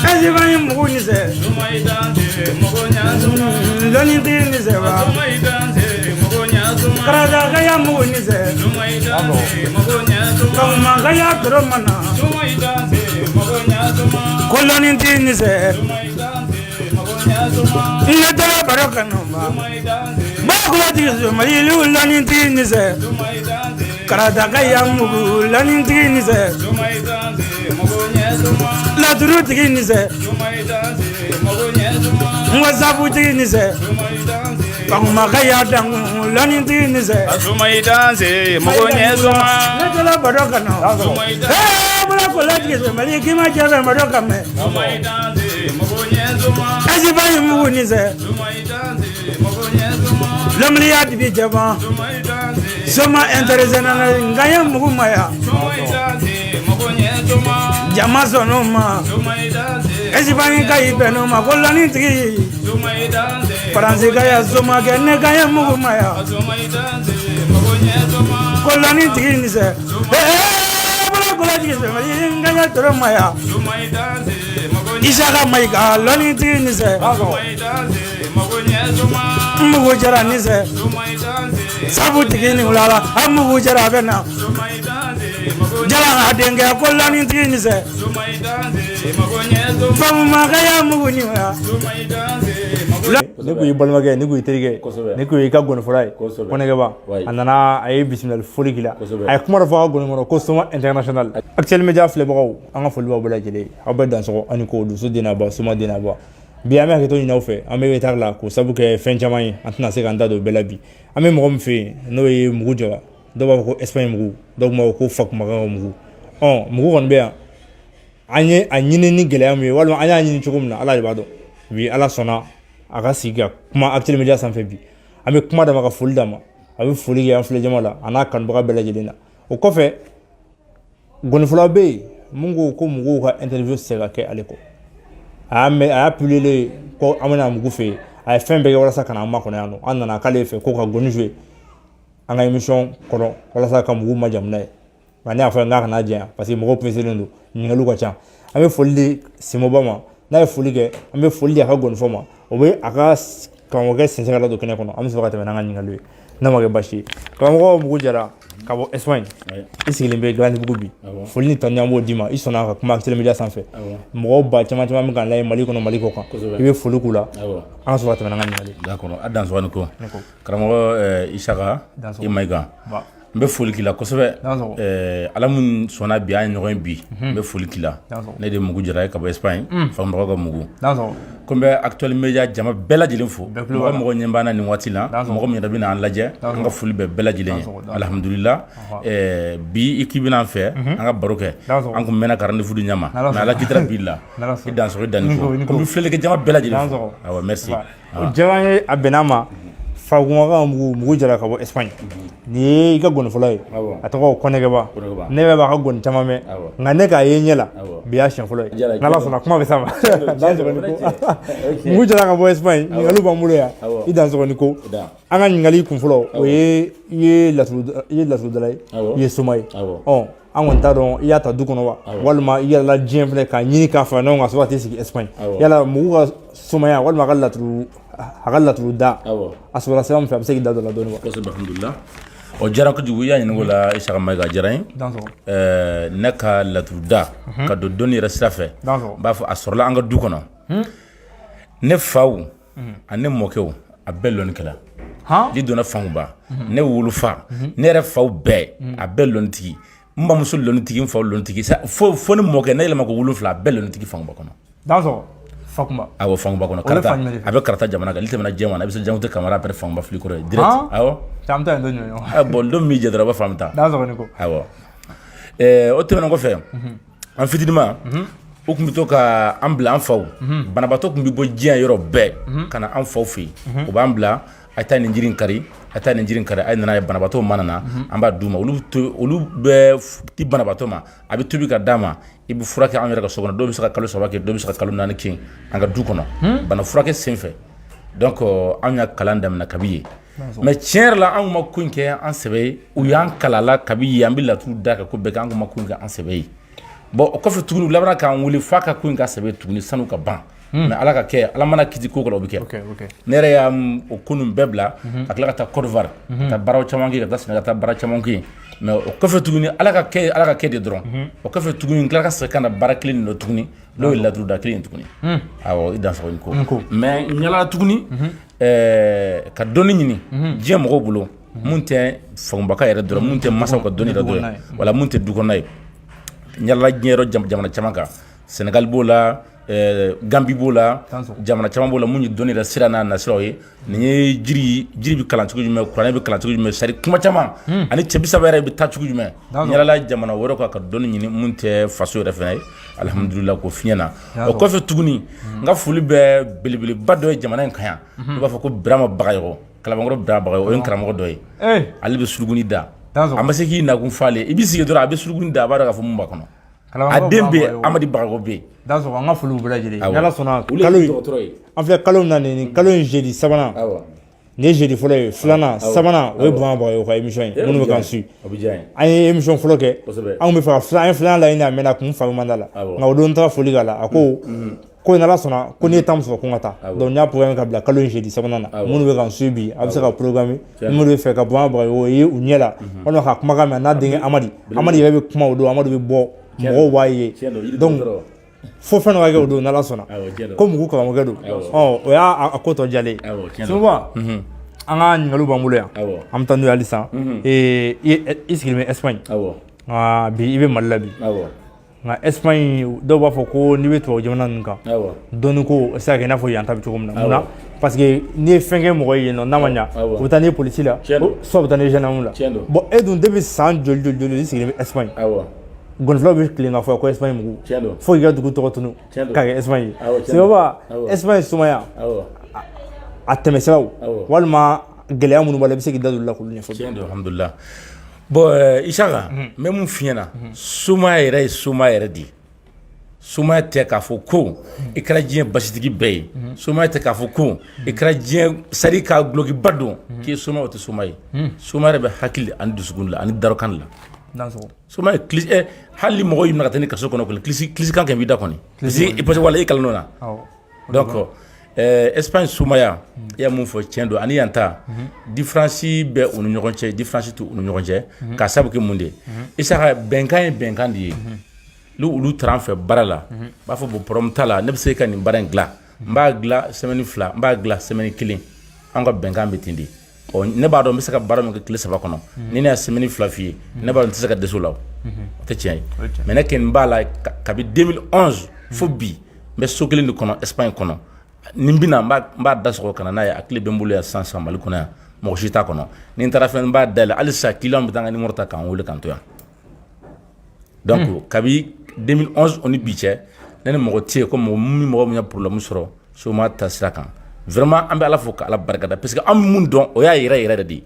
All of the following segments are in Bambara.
Espagne mugu ni sɛ. Lɔnnitigi ni sɛ wa. Karatagaya mugu ni sɛ. Fankuma toro mana. Ko lɔnnitigi ni sɛ. Ne taara baro kanu ma. Bakulatigi Sumayilu lɔnnitigi ni sɛ. Karatagaya mugu lɔnnitigi ni sɛ. Laturutigi ni sɛ. N ko sabutigi ni sɛ. Fankuma dankun lɔnnitigi ni sɛ. Ne taara baro kanu. Ee bolokolatigi Sumayilu k'i ma jɛ fɛ baro ka mɛn. Espagne mugu ni sɛ. Lɔnbiliya dibi jɛban. Soma international nka ye mugu ma yan. Jama sɔnn'o ma. Espagne ka y'i bɛn n'o ma ko lɔnnitigi. Faransi ka ya somakɛ ne ka ye mugu ma yan. Ko lɔnnitigi ni sɛ. Ee bolokolatigi Sumayilu nka ye toro ma yan. Isaka Mayiga lɔnnitigi ni sɛ. Mugu jara ni sɛ. Sabutigi ni wulala a mugu jara a bɛ na. Jara a denkɛ ko lɔnnitigi ni sɛ. Fankuma ya mugu ni wa. Ne kun y'i balimakɛ, ne kun y'i terikɛ, ne kun y'i ka gɔnifɔla ye. Kɔnɛkɛba a nana, a ye bisimilali foli k'i la, a ye kuma dɔ fɔ a ka gɔni kɔnɔ ko Soma international. Actuel Media filɛbagaw, an ka foli b'aw bɛɛ lajɛlen, aw bɛɛ dansɔgɔ ani ko dusu den n'a ba, Soma den n'a ba. Bi an bɛ hakɛto ɲini aw fɛ, an bɛ retard la k'o sabu kɛ fɛn caman ye, an tɛna se k'an da don bɛɛ la bi. An bɛ mɔgɔ min fɛ yen, n'o ye Mugu Jara, dɔw b'a fɔ ko Espagne mugu, dɔw b'a fɔ ko Fakumakan mugu. Ɔ mugu kɔni bɛ yan, an ye a ɲini ni gɛlɛya min ye, walima an y'a ɲini cogo min na, Ala de b'a dɔn. Bi Ala sɔnna a ka sigi ka kuma Actuel Media sanfɛ. Bi an bɛ kuma d'a ma, ka foli d'a ma, a bɛ foli kɛ an filɛ jama la, a n'a kanubaga bɛɛ lajɛlen na. O kɔfɛ, gɔnifɔla bɛ yen mun ko ko mɔgɔw ka interview tɛ se ka kɛ ale kɔ. A y'a mɛn, a y'a publier ko an bɛna mugu fɛ yen, a ye fɛn bɛɛ kɛ walasa ka na an makɔnɔ yan nɔ. An nana k'ale fɛ ko ka gɔni jouer an ka émission kɔnɔ walasa ka mugu majamu n'a ye. Nka ne y'a fɔ n k'a kana janya parce que mɔgɔw pressélen don, ɲininkaliw ka ca. An bɛ foli di Simoba ma, n'a ye foli kɛ, an bɛ foli di a ka gɔnifɔ ma, o bɛ a ka karamɔgɔkɛ sɛnsɛn ka ladon kɛnɛ kɔnɔ. An bɛ sɔrɔ ka tɛmɛ n'an ka ɲininkaliw ye, n'a ma kɛ baasi ye. Karamɔgɔ Mugu Jara ka bɔ Espagne, i sigilen bɛ Gilandibugu bi. Foli ni tanu an b'o d'i ma, i sɔnna ka kuma Actuel Media sanfɛ. Mɔgɔw ba caman caman bɛ k'an lajɛ Mali kɔnɔ, Mali kɔ kan, i bɛ foli k'u la, an ka sɔrɔ ka tɛmɛ n'an ka ɲininkali ye. D'accord, a dansɔgɔ ni ko karamɔgɔ Isaka i Mayiga, n bɛ foli k'i la kosɛbɛ. Ala min sɔnna bi an ye ɲɔgɔn ye bi, n bɛ foli k'i la. Ne de ye Mugu Jara ye ka bɔ Espagne, Fakumakaw ka mugu. Ko n bɛ Actuel Media jama bɛɛ lajɛlen fo, mɔgɔ mɔgɔ ɲɛ b'an na nin waati la, mɔgɔ min yɛrɛ bɛ n'an lajɛ, an ka foli bɛ bɛɛ lajɛlen ye. Alihamudulila, bi i k'i bɛna an fɛ an ka baro kɛ, an kun mɛnna ka rendez-vous di ɲama, mais Ala kitara bi la, i dansɔgɔ, i danni ko, ko n bɛ filɛlikɛ jama bɛɛ lajɛlen fo. Awɔ, merci. O diyara n ye, a bɛn'a ma. Fakumakan mugu, Mugu Jara ka bɔ Espagne, nin ye i ka gɔni fɔlɔ ye, a tɔgɔ Kɔnɛkɛba. Ne bɛ b'a ka gɔni caman mɛn, nka ne k'a ye ɲɛ la, bi y'a siɲɛ fɔlɔ ye. N'Ala sɔnna, kuma bɛ s'a ma. Mugu Jara ka bɔ Espagne, ɲininkaliw b'an bolo yan. I dansɔgɔ ni ko. An ka ɲininkali kun fɔlɔ, o ye i ye laturudala ye, i ye soma ye. Ɔ an kɔni t'a dɔn i y'a ta du kɔnɔ wa, walima i yɛlɛla diɲɛ fɛnɛ k'a ɲini k'a fara ɲɔgɔn kan sɔrɔ ka t'i sigi Espagne. Yala mugu ka somaya walima a ka laturu, a ka laturu da, a sɔrɔla sira min fɛ, a bɛ se k'i da don la dɔɔni wa? Kosɛbɛ, alhamdulillah, o diyara kojugu. I y'a ɲininka o la, Isaka Mayiga, a diyara n ye. Ne ka laturu da ka don dɔnni yɛrɛ sira fɛ, n b'a fɔ a sɔrɔla an ka du kɔnɔ. Ne faw ani ne mɔkɛw, a bɛɛ lɔnnikɛla. N'i donna Fankuba, ne wolofa, ne yɛrɛ faw bɛɛ, a bɛɛ lɔnnitigi. N bamuso lɔnnitigi, n faw lɔnnitigi, fo ne mɔkɛ, ne yɛlɛma ko 7, a bɛɛ lɔnnitigi Fankuba kɔnɔ. Fakunba. Awɔ, Fankuba kɔnɔ, Karata, a bɛ Karata jamana kan. N'i tɛmɛna Jɛma na, i bɛ se Jankunte Kamara, après Fankuba fili kɔrɔ ye direct. Awɔ. An bɛ taa yen don jumɛn? Bon, don min jɛ dɔrɔn, a b'a fɔ an bɛ taa. Dansɔgɔ ni ko. Awɔ. O tɛmɛnen kɔfɛ, an fitininma, u tun bɛ to ka an bila an faw. Banabaatɔ tun bɛ bɔ diɲɛ yɔrɔ bɛɛ ka na an faw fɛ yen. U b'an bila, a taa nin jiri in kari, a taa nin jiri in kari, a ye nana ye banabaatɔ mana na, an b'a d'u ma. Olu bɛ di banabaatɔ ma, a bɛ tobi ka d'a ma, i bɛ furakɛ an yɛrɛ ka so kɔnɔ. Dɔw bɛ se ka kalo 3 kɛ, dɔw bɛ se ka kalo 4 kɛ an ka du kɔnɔ bana furakɛ sen fɛ. Donc an y'a kalan daminɛ kabi yen. Mais tiɲɛ yɛrɛ la, anw ma ko in kɛ an sɛbɛ ye. U y'an kalan la kabi yen, an bɛ laturu da ka ko bɛɛ kɛ, an ma ko in kɛ an sɛbɛ ye. Bon, o kɔfɛ tuguni, u labanna k'an wele f'a ka ko in ka sɛbɛn tuguni sanu ka ban. Mais Ala ka kɛ, Ala mana kiti ko kɔrɔ, o bɛ kɛ. Ne yɛrɛ y'a o ko ninnu bɛɛ bila ka tila ka taa Côte d'Ivoire, ka taa baaraw caman kɛ, ka taa Sénégal, ka taa baara caman kɛ yen. Mais o kɔfɛ tuguni, Ala ka kɛ, Ala ka kɛ de dɔrɔn. O kɔfɛ tuguni, n tilala ka segin ka na baara kelen nin dɔ tuguni, n'o ye laturuda kelen ye tuguni. Awɔ, i dansago ni ko. Mais n yalala tuguni ka dɔnni ɲini diɲɛ mɔgɔw bolo, mun tɛ Fagumba yɛrɛ dɔrɔn, mun tɛ masaw ka dɔnni yɛrɛ dɔrɔn, wala mun tɛ du kɔnɔna ye. N yalala diɲɛ yɔrɔ jamana caman kan, Sénégal b'o la, Gambie b'o la, jamana caman b'o la, mun ye dɔnni yɛrɛ sira n'a nasiraw ye. Nin ye jiri, jiri bɛ kalan cogo jumɛn, kuranɛ bɛ kalan cogo jumɛn, sari kuma caman, ani cɛ 30 yɛrɛ bɛ taa cogo jumɛn. N yalala jamana wɛrɛw kan ka dɔnni ɲini mun tɛ faso yɛrɛ fana ye. Alihamudulila, ko fiɲɛ na. O kɔfɛ tuguni, n ka foli bɛ belebeleba dɔ ye jamana in kan yan, i b'a fɔ ko Birama Bagayɔgɔ, Kalabankɔrɔ Birama Bagayɔgɔ, o ye n karamɔgɔ dɔ ye. Ale bɛ suruguni da, a ma se k'i nakun f'ale, i b'i sigi dɔrɔn, a bɛ suruguni da, a b'a dɔn k'a fɔ mun b'a kɔnɔ. A den bɛ yen, Amadi Bagayɔgɔ bɛ yen. Dansɔgɔ, an ka foliw bɛɛ lajɛlen. Ni Ala sɔnna, kalo in, an filɛ kalo min na nin, kalo in jeudi sabanan, nin ye jeudi fɔlɔ ye, filanan, sabanan, o ye Burama Bagayɔgɔ ka émission ye. Minnu bɛ k'an suit, an ye émission fɔlɔ kɛ, an kun bɛ fɛ ka an ye filanan laɲini, a mɛnna, a kun faamu man d'a la. Nka o don n taara foli k'a la, a ko ko ni Ala sɔnna, ko n'i ye temps sɔrɔ, ko n ka taa. Donc n y'a programme ka bila kalo in jeudi sabanan na. Minnu bɛ k'an suit bi, a bɛ se ka programme. Minnu bɛ fɛ ka Burama Bagayɔgɔ ye u ɲɛ la, walima ka kumakan mɛn n'a denkɛ Amadi, Amadi yɛrɛ bɛ kuma o don, Amadi bɛ bɔ, mɔgɔw b'a ye. Donc fo fɛn dɔ ka kɛ o don, n'Ala sɔnna, ko mugu karamɔgɔkɛ don. Ɔ, o y'a ko tɔ diyalen ye. Soba, an ka ɲininkaliw b'an bolo yan, an bɛ taa n'o ye halisa. I sigilen bɛ Espagne, nka bi i bɛ Mali la bi. Nka Espagne, dɔw b'a fɔ ko n'i bɛ tubabu jamana ninnu kan, dɔnni ko o tɛ se ka kɛ i n'a fɔ yan ta bɛ cogo min na. Munna? Parce que n'i ye fɛn kɛ mɔgɔ ye yen nɔ, n'a ma ɲa, u bɛ taa n'i ye polisi la, soit u bɛ taa n'i ye gendarme la. Bon, e dun, depuis san joli joli joli i sigilen bɛ Espagne, gɔnifilɛw bɛ tilen k'a fɔ ko Espagne mugu, fo k'i ka dugu tɔgɔ tunu k'a kɛ Espagne ye. Seba, Espagne sumaya a tɛmɛsiraw walima gɛlɛya minnu b'a la, i bɛ se k'i da don olu la k'olu ɲɛfɔ. Tiɲɛ don, alhamdulila. Bon, Isaka, n bɛ mun f'i ɲɛna? Somaya yɛrɛ ye somaya yɛrɛ de ye. Somaya tɛ k'a fɔ ko i kɛra diɲɛ basitigi bɛɛ ye. Somaya tɛ k'a fɔ ko i kɛra diɲɛ sari ka dulokiba don k'i ye soma, o tɛ soma ye. Soma yɛrɛ bɛ hakili ani dusukun la ani darokan la. Soma ye kilisi. Hali mɔgɔ y'i minɛ ka taa ni kaso kɔnɔ kɔni, kilisi kilisikan kɛ b'i da kɔni, parce que wala i kalan na. Donc Espagne somaya, i y'a mun fɔ, tiɲɛ don. Ani yan ta, différence bɛ u ni ɲɔgɔn cɛ, différence t'u ni ɲɔgɔn cɛ. K'a sabu kɛ mun de ye? Isaka, bɛnkan ye bɛnkan de ye. N'u olu taara an fɛ baara la, u b'a fɔ bon, problème t'a la, ne bɛ se ka nin baara in dilan, n b'a dilan semaine 2, n b'a dilan semaine 1. An ka bɛnkan bɛ ten de. Ɔ, ne b'a dɔn n bɛ se ka baara min kɛ tile 3 kɔnɔ, ni ne ya semaine 2 f'i ye, ne b'a dɔn n tɛ se ka dɛsɛ o la, o tɛ tiɲɛ ye. Mais ne kɔni b'a la kabi 2011 fo bi, n bɛ so kelen de kɔnɔ Espagne kɔnɔ. Ni n bɛna, n b'a da sɔgɔ ka na n'a ye, a tile bɛ n bolo yan sisan sisan Mali kɔnɔ yan, mɔgɔ si t'a kɔnɔ. Ni n taara fɛn, n b'a dayɛlɛ halisa, client bɛ taa n ka numéro ta k'an wele k'an to yan. Donc kabi 2011 o ni bi cɛ, ne ni mɔgɔ tɛ yen ko mɔgɔ min, mɔgɔ min ye problème sɔrɔ soma ta sira kan. Vraiment, an bɛ Ala fo ka Ala barikada, parce que an bɛ mun dɔn, o y'a yɛrɛ yɛrɛ de ye.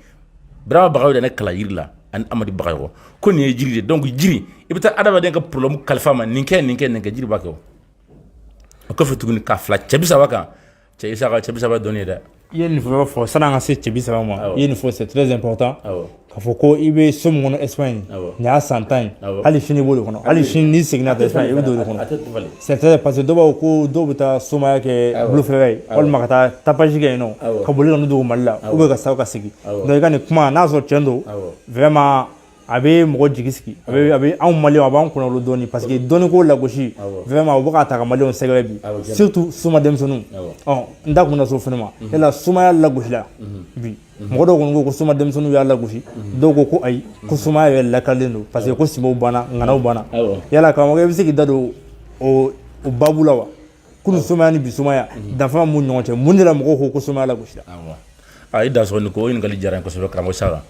Birama Bagayɔgɔ de ne kalan yiri la, ani Amadi Bagayɔgɔ, ko nin ye jiri de ye. Donc jiri, i bɛ taa adamaden ka problème kalifa ma, nin kɛ, nin kɛ, nin kɛ, jiri b'a kɛ. O o kɔfɛ tuguni, ka fila cɛ 30 kan, cɛ Isaka, cɛ 30 dɔnni ye dɛ. I ye nin fɔ fɔ sanni an ka se cɛ 30 ma, i ye nin fɔ, c'est très important, k'a fɔ ko i bɛ so min kɔnɔ Espagne, nin y'a san 10 ye, hali sini i b'o de kɔnɔ, hali sini n'i seginna ka taa Espagne, i bɛ don o de kɔnɔ. C'est très, parce que dɔw b'a fɔ ko dɔw bɛ taa somaya kɛ bolofɛrɛ ye, walima ka taa tapage kɛ yen nɔ, ka boli ka n'u dogo Mali la, ou bien ka sa ka segin. Donc i ka nin kuma, n'a sɔrɔ tiɲɛ don, vraiment a bɛ mɔgɔ jigi sigi, a bɛ anw maliyɛnw, a b'an kunnawolo dɔɔni, parce que dɔnni ko lagosi, vraiment u bɛ k'a ta ka maliyɛnw sɛgɛrɛ bi, surtout soma denmisɛnninw. Ɔ, n da kun na so fɛnɛ ma, yala somaya lagosila bi? Mɔgɔ dɔw kɔni ko ko soma denmisɛnninw y'a lagosi, dɔw ko ko ayi, ko somaya yɛrɛ lakalen don, parce que ko simaw banna, ŋanaw banna. Yala karamɔgɔ, i bɛ se k'i da don o baabu la wa? Kunun somaya ni bi somaya, danfara mun ɲɔgɔn cɛ? Mun de la mɔgɔw ko ko somaya lagosila? A i da sɔrɔ nin ko o ɲininkali diyara n ye kosɛbɛ, karamɔgɔ Saka.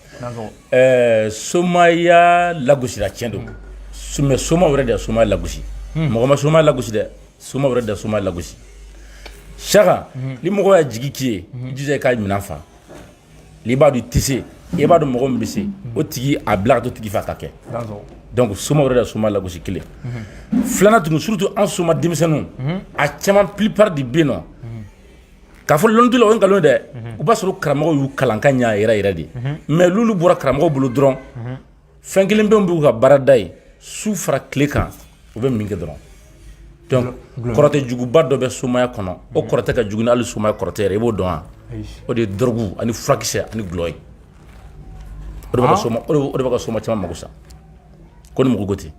Somaya lagosira, tiɲɛ don, mais soma wɛrɛ de ye somaya lagosi. Mɔgɔ ma somaya lagosi dɛ, soma wɛrɛ de ye somaya lagosi. Saka, ni mɔgɔ y'a jigi k'i ye, i jija i k'a minɛn fa. N'i b'a dɔn i tɛ se, i b'a dɔn mɔgɔ min bɛ se, o tigi a bila ka to tigi fɛ a ka kɛ. Donc soma wɛrɛ de ye somaya lagosi, kelen. Filanan tuguni, surtout an soma denmisɛnninw, a caman, plupart de bɛ yen nɔ, k'a fɔ lɔnni la, o ye nkalon ye dɛ. U b'a sɔrɔ karamɔgɔw y'u kalan ka ɲa yɛrɛ yɛrɛ de, mais n'olu bɔra karamɔgɔw bolo dɔrɔn, fɛn kelen bɛ b'u ka baarada ye, su fara tile kan. U bɛ min kɛ dɔrɔn. Donc kɔrɔtɛ juguba dɔ bɛ somaya kɔnɔ, o kɔrɔtɛ ka jugu ni hali somaya kɔrɔtɛ yɛrɛ. I b'o dɔn wa? O de ye dɔrɔgu ani furakisɛ ani gulɔ ye. O de bɛ ka soma, o de bɛ ka soma caman mako sa. Ko ni mɔgɔ ko ten,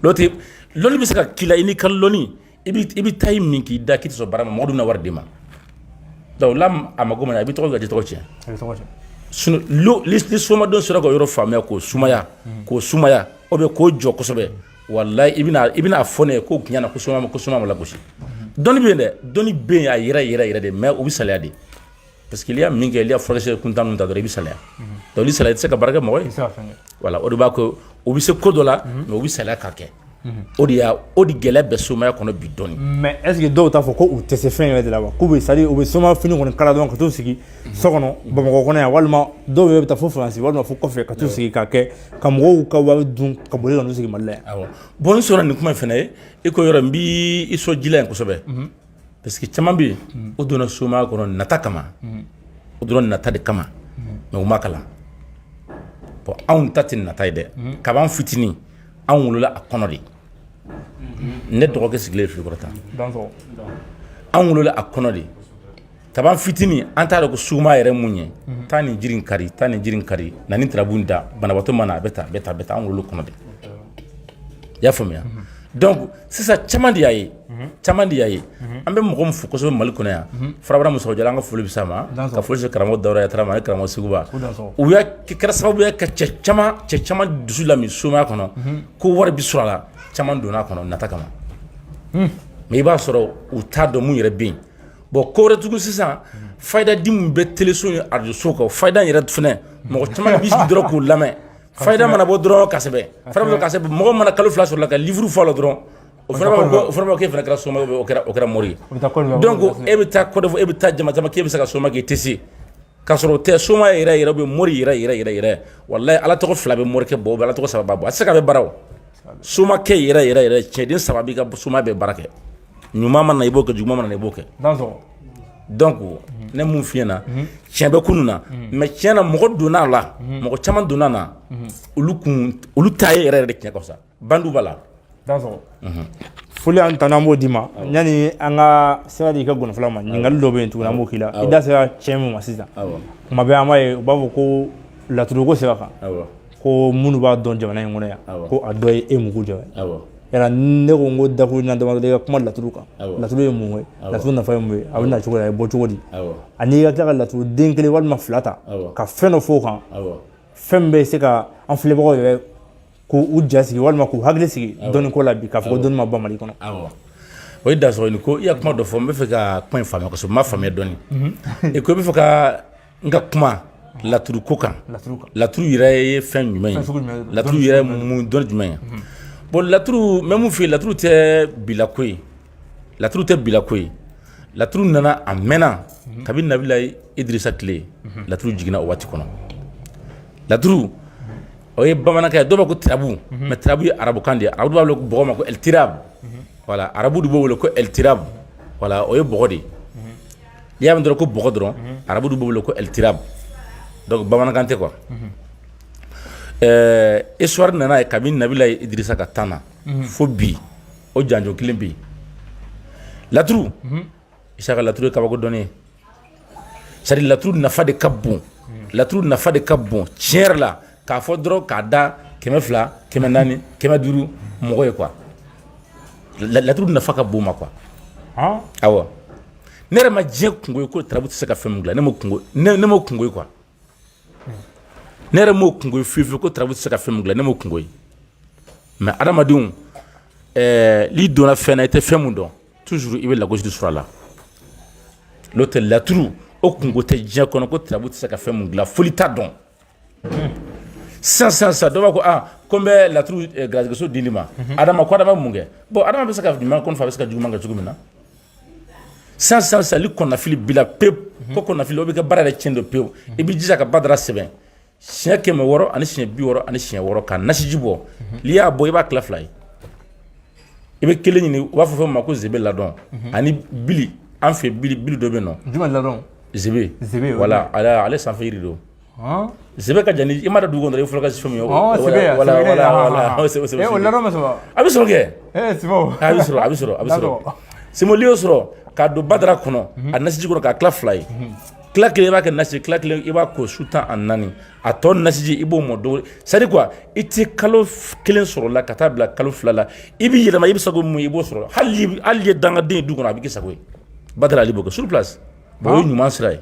n'o tɛ lɔnni bɛ se ka k'i la, i n'i ka lɔnni, i bɛ taa i min k'i da k'i tɛ sɔn baara ma, mɔgɔ dun bɛna wari d'i ma. Donc la a mago ma ɲɛ, a b'i tɔgɔ i tɔgɔ tiɲɛ. A bɛ tɔgɔ tiɲɛ. Sinon ni somadenw sera ka yɔrɔ faamuya k'o sumaya ou bien k'o jɔ kosɛbɛ, walayi, i bɛna fɔ ne ye ko tiɲɛ na ko soma ma lagosi. Dɔnni bɛ yen dɛ, dɔnni bɛ yen a yɛrɛ yɛrɛ yɛrɛ de, mais u bɛ salaya de, parce que n'i y'a min kɛ, n'i y'a furakisɛ kuntan ninnu ta dɔrɔn, i bɛ salaya. Donc ni salaya, i tɛ se ka baara kɛ mɔgɔ ye. I tɛ se ka fɛn kɛ. Voilà, o de b'a ko u bɛ se ko dɔ la, mais u bɛ salaya k'a kɛ. O de y'a o de gɛlɛya bɛ somaya kɔnɔ bi dɔɔni. Mais est ce que dɔw t'a fɔ ko u tɛ se fɛn yɛrɛ de la wa? K'u bɛ, c'est à dire u bɛ soma fini kɔni kala dɔrɔn ka t'u sigi so kɔnɔ Bamakɔ kɔnɔ yan, walima dɔw yɛrɛ bɛ taa fo Faransi walima fo kɔfɛ ka t'u sigi k'a kɛ ka mɔgɔw ka wari dun ka boli ka n'u sigi Mali la yan. Awɔ, bon, n sɔnna nin kuma in fana ye. I ko yɔrɔ n b'i sɔn ji la yen kosɛbɛ, parce que caman bɛ yen, o donna somaya kɔnɔ nata kama, o donna nata de kama, mais u ma kalan. Bon, anw ta tɛ nata ye dɛ. Kab'an fitinin, anw wolola a kɔnɔ de. Ne dɔgɔkɛ sigilen fili kɔrɔ tan. Anw wolola a kɔnɔ de kab'an fitinin. An t'a dɔn ko suma yɛrɛ mun ye. Taa nin jiri in kari, taa nin jiri in kari, na ni turabu in da, banabaatɔ ma na, a bɛ tan, a bɛ tan, a bɛ tan. An wolola kɔnɔ de, i y'a faamuya? Donc sisan caman de y'a ye, caman de y'a ye. An bɛ mɔgɔ min fo kosɛbɛ Mali kɔnɔ yan, Farabara Musa Jara, an ka foli bɛ s'a ma, ka foli se karamɔgɔ Dawuda Yatara ma ani karamɔgɔ Seguba. U y'a kɛra sababu ye ka cɛ caman dusu lami somaya kɔnɔ, ko wari bi sɔrɔ a la. Caman donna a kɔnɔ nata kama, mais i b'a sɔrɔ u t'a dɔn mun yɛrɛ bɛ yen. Bon, ko wɛrɛ tugun sisan, fayida di mun bɛ teleso ni arajoso kan, fayida yɛrɛ fɛnɛ, mɔgɔ caman b'i sigi dɔrɔn k'o lamɛn. Fayida mana bɔ dɔrɔn ka sɛbɛn, fayida mana ka sɛbɛn, mɔgɔ mana kalo 2 sɔrɔ la ka livre fɔ a la dɔrɔn, o fana b'a fɔ k'e fana kɛra soma, o kɛra mori ye. Donc e bɛ taa Côte d'Ivoire, e bɛ taa jama caman k'e bɛ se ka soma kɛ, i tɛ se k'a sɔrɔ o tɛ soma yɛrɛ yɛrɛ bɛ mori yɛrɛ yɛrɛ yɛrɛ yɛrɛ. Walayi, Ala tɔgɔ fila bɛ morikɛ bɔ, Ala tɔgɔ saba b'a bɔ, a tɛ se ka bɛ baara o. Somakɛ yɛrɛ yɛrɛ yɛrɛ, cɛden saba b'i ka soma bɛɛ baara kɛ. Ɲuman mana na, i b'o kɛ, juguman mana na, i b'o kɛ. Donc ne mun f'i ɲɛna, tiɲɛ bɛ kunun na, mais tiɲɛ na, mɔgɔ donna a la, mɔgɔ caman donna na, olu kun olu ta ye yɛrɛ yɛrɛ de tiɲɛ ka fisa bandu b'a la. Foli an tan, an b'o d'i ma. Yanni an ka sira di i ka gɔnifɔla ma, ɲininkali dɔ bɛ yen tuguni, an b'o k'i la. I da sera tiɲɛ min ma sisan, kuma bɛɛ an b'a ye u b'a fɔ ko laturuko sira kan, ko minnu b'a dɔn jamana in kɔnɔ yan, ko a dɔ ye e Mugu Jara ye. Yala ne ko n ko dakuru ɲɛ damadɔ i ka kuma laturu kan. Laturu ye mun ye? Laturu nafa ye mun ye? A bɛ na cogo di? A bɛ bɔ cogo di? Ani i ka tila ka laturu den kelen walima fila ta ka fɛn dɔ fɔ o kan, fɛn min bɛ se ka an filɛbagaw yɛrɛ k'u ja sigi walima k'u hakili sigi dɔnni ko la bi, k'a fɔ ko dɔnni ma ban Mali kɔnɔ. Awɔ, o ye dasɔrɔ ni ko i ya kuma dɔ fɔ, n bɛ fɛ ka kuma in faamuya kosɛbɛ, n m'a faamuya dɔɔni. I ko i bɛ fɛ ka n ka kuma laturu ko kan. Laturu yɛrɛ ye fɛn jumɛn ye? Laturu yɛrɛ mun dɔnni jumɛn ye? Bon, laturu, n bɛ mun f'i ye, laturu tɛ bila ko ye, laturu tɛ bila ko ye. Laturu nana a mɛnna, kabini Nabila Idirisa tile, laturu jiginna o waati kɔnɔ. Laturu o ye bamanankan ye, dɔw b'a ko tirabu, mais tirabu ye arabukan de ye. Arabu b'a wele bɔgɔ ma ko el tirab. Voilà, arabu de b'o wele ko el tirab. Voilà, o ye bɔgɔ de ye. N'i y'a mɛn dɔrɔn ko bɔgɔ dɔrɔn, arabu de b'o wele ko el tirab. Donc bamanankan tɛ quoi. Histoire nana ye kabini Nabila Idirisa ka tan na fo bi, o janjo kelen bɛ yen. Laturu, Isaka, laturu ye kabako dɔnni ye. C'est à dire laturu nafa de ka bon, laturu nafa de ka bon tiɲɛ yɛrɛ la. K'a fɔ dɔrɔn k'a da 200, 400, 500 mɔgɔ ye quoi, laturu nafa ka bon ma quoi. Awɔ, ne yɛrɛ ma diɲɛ kungo ye ko turabu tɛ se ka fɛn min dilan. Ne m'o kungo, ne m'o kungo ye quoi. Ne yɛrɛ m'o kungo ye fiyewu fiyewu ko turabu tɛ se ka fɛn min dilan, ne m'o kungo ye. Mais adamadenw, n'i donna fɛn na, i tɛ fɛn mun dɔn, toujours i bɛ lagosi sɔrɔ a la. N'o tɛ, laturu o kungo tɛ diɲɛ kɔnɔ ko turabu tɛ se ka fɛn mun dilan, foli t'a dɔn. Sisan sisan sisan, dɔw b'a ko aa, ko n bɛ laturu garijɛgɛso dili ma Adama, ko Adama bɛ mun kɛ? Bon, Adama bɛ se ka ɲuman kɔni fɔ, a bɛ se ka juguman kɛ cogo min na. Sisan sisan sisan, ni kɔnɔnafili b'i la pewu, ko kɔnɔnafili o bɛ kɛ baara yɛrɛ tiɲɛ don pewu, i b'i jija ka badara sɛbɛn siɲɛ 600 ani siɲɛ 66 ka nasiji bɔ. N'i y'a bɔ, i b'a tila fila ye. I bɛ kelen ɲini, u b'a fɔ fɛn min ma ko zebe ladɔn ani bili. An fɛ bili, bili dɔ bɛ yen nɔ. Jumɛn ladɔn? Zebe. Zebe. Voilà, ale sanfɛ yiri don. Sɛbɛ ka jan i ma da dugu kɔnɔ i fɔlɔ ka fɛn min ye wala wala wala o ladɔn bɛ sɔrɔ a bɛ sɔrɔ kɛ a bɛ sɔrɔ a bɛ sɔrɔ a bɛ sɔrɔ Simo n'i y'o sɔrɔ k'a don badara kɔnɔ a nasiji kɔnɔ k'a tila fila ye tila kelen i b'a kɛ nasi tila kelen i b'a ko su 14 a tɔ nasiji i b'o mɔ don c'est à dire quoi i tɛ kalo kelen sɔrɔ la ka taa bila kalo 2 la i b'i yɛlɛma i bɛ sago mun i b'o sɔrɔ hali hali ye dangaden ye du kɔnɔ a bɛ k'i sago ye badara ali b'o kɛ sur place bon o ye ɲuman sira ye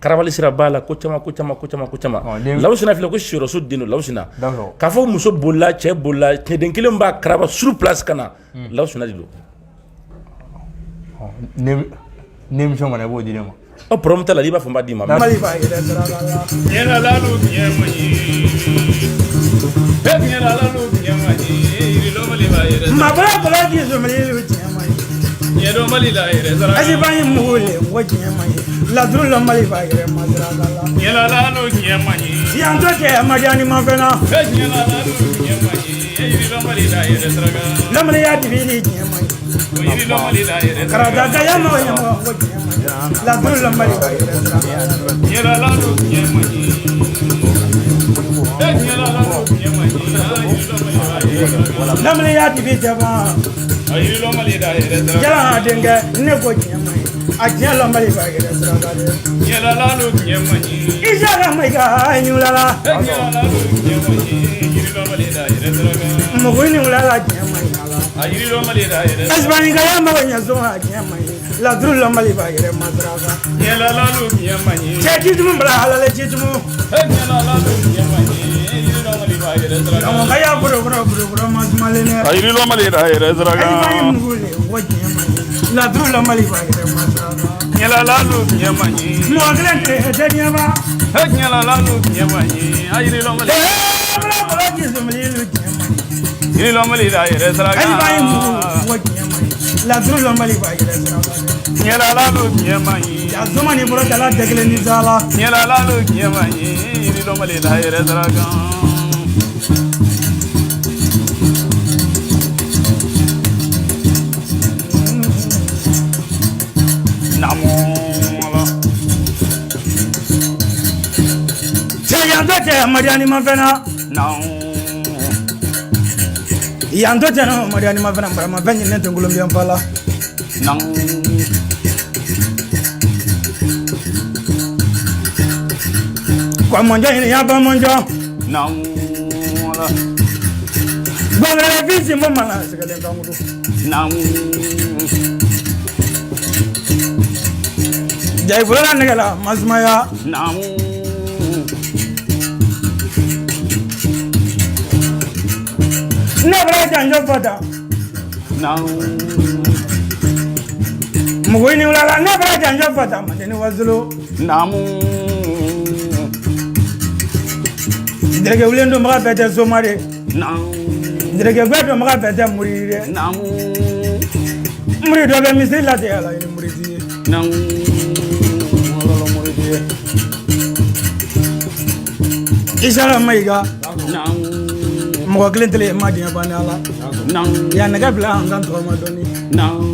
karabali sira b'a la ko caman ko caman ko caman ko caman lawusina filɛ ko siyɔrɔso den don lawusina k'a fɔ muso bolila cɛ bolila cɛden kelen b'a karaba sur place ka na lawusina de don ni émission kɔnɔ i b'o di ne ma ɔ problème t'a la i b'a fɔ n b'a d'i ma Mali b'a yɛrɛ saraka la Ɲɛlalalu tiɲɛ man ɲi. E ɲɛlalalu tiɲɛ man ɲi. Yirilɔmali b'a yɛrɛ saraka. Mabɔla bɔla ji somili tiɲɛ man ɲi Ɲɛdɔnbali la yɛrɛ saraka. Asibayi mugu le n ko tiɲɛ man ɲi laturu la Mali b'a yɛrɛ ma saraka la Ɲɛlalalu tiɲɛ man ɲi. Yan to cɛ ma diya ni ma fɛn na E ɲɛlalalu tiɲɛ man ɲi. E yirilɔmali la yɛrɛ saraka. Lamini y'a dibi ni tiɲɛ man ɲi O yirilɔmali la yɛrɛ saraka. Karata ka ya mɔgɔ ɲɛmɔgɔ n ko tiɲɛ man ɲi laturu la Mali b'a yɛrɛ saraka la Ɲɛlalalu tiɲɛ man ɲi. E ɲɛlalalu tiɲɛ man ɲi. A yirilɔmali la yɛrɛ saraka. Lamini y'a dibi tɛ ban A yirilɔmali la yɛrɛ saraka. Jala denkɛ ne ko tiɲɛ man ɲi a tiɲɛ la Mali b'a yɛrɛ saraka dɛ Ɲɛlalalu tiɲɛ man ɲi. Isaka Mayiga ɲulala E ɲɛlalalu tiɲɛ man ɲi. Yirilɔmali la yɛrɛ saraka. mugu ni wulala tiɲɛ man ɲi ala A yirilɔmali la yɛrɛ saraka. Asibayi ka ya mɔgɔ ɲɛ sɔn a tiɲɛ man ɲi laturu la Mali b'a yɛrɛ ma saraka Ɲɛlalalu tiɲɛ man ɲi. cɛ jitumu bila halala jitumu E ɲɛlalalu tiɲɛ man ɲi. Yirilɔmali b'a yɛrɛ saraka. ka ya bolo kɔrɔ bolo kɔrɔ ma sumalen dɛ A yirilɔmali la yɛrɛ saraka. Asibayi mugu le n ko tiɲɛ man ɲi laturu la Mali b'a yɛrɛ ma saraka Ɲɛlalalu tiɲɛ man ɲi. mɔgɔ kelen tɛ tɛ diɲɛ ba E ɲɛlalalu tiɲɛ man ɲi. A yirilɔmali. ee bolo kɔrɔ jisumuli tiɲɛ man ɲi Yirilɔmali la yɛrɛ saraka. Asibayi mugu n ko tiɲɛ man ɲi laturu la Mali b'a yɛrɛ saraka dɛ Ɲɛlalalu tiɲɛ man ɲi. ja soma ni bolo dala tɛ kelen ni sa la Ɲɛlalalu tiɲɛ man ɲi. Yirilɔmali la yɛrɛ saraka. Naamu Ala. Cɛ yan tɔ cɛ Madiyani ma fɛn na Naamu. yan tɔ cɛ Madiyani ma fɛn na baramafɛn ɲinɛ tɛ ngolonbiyan fa la Naamu. Kɔmɔnjɔ ɲini ya bamɔnjɔ Naamu Ala. gbɔngɛrɛ fisi mo mana sɛgɛlen kankuru Naamu. jayi bolola nɛgɛ la masumaya Naamu. Ne bɔra janjɔ fata Naamu. mugu ni wulala ne bɔra janjɔ fata mandeni wasolo Naamu. dereke wulen donbaga bɛɛ tɛ soma de Naamu. dereke gbɛ donbaga bɛɛ tɛ muri dɛ Naamu. muri dɔ bɛ misiri la ten ala ye muri ti ye Naamu. Ala muridi. Isaka Mayiga Naamu. mɔgɔ kelen tele ma diɲɛ ban ni ala Naamu. yan nɛgɛ bila an kan tɔgɔma dɔɔni Naamu.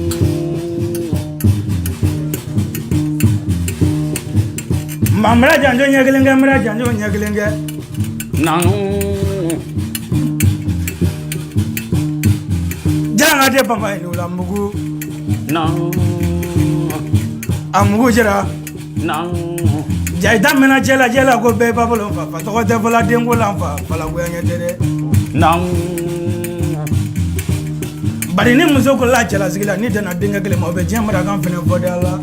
maa mara janjo ɲɛ kelen kɛ mara janjo ɲɛ kelen kɛ Naamu. Jaranga tɛ bama ye la mugu Naamu. a mugu jɛra Naamu. jayi daminɛ cɛ la cɛ la ko bɛɛ ba bolo fa fa tɔgɔ tɛ fɔla denko la fa falagoya ɲɛ tɛ dɛ Naamu. bari ni muso ko la cɛlasigi la ni tɛna denkɛ kelen ma o bɛ diɲɛ mara kan fɛnɛ fɔ de ala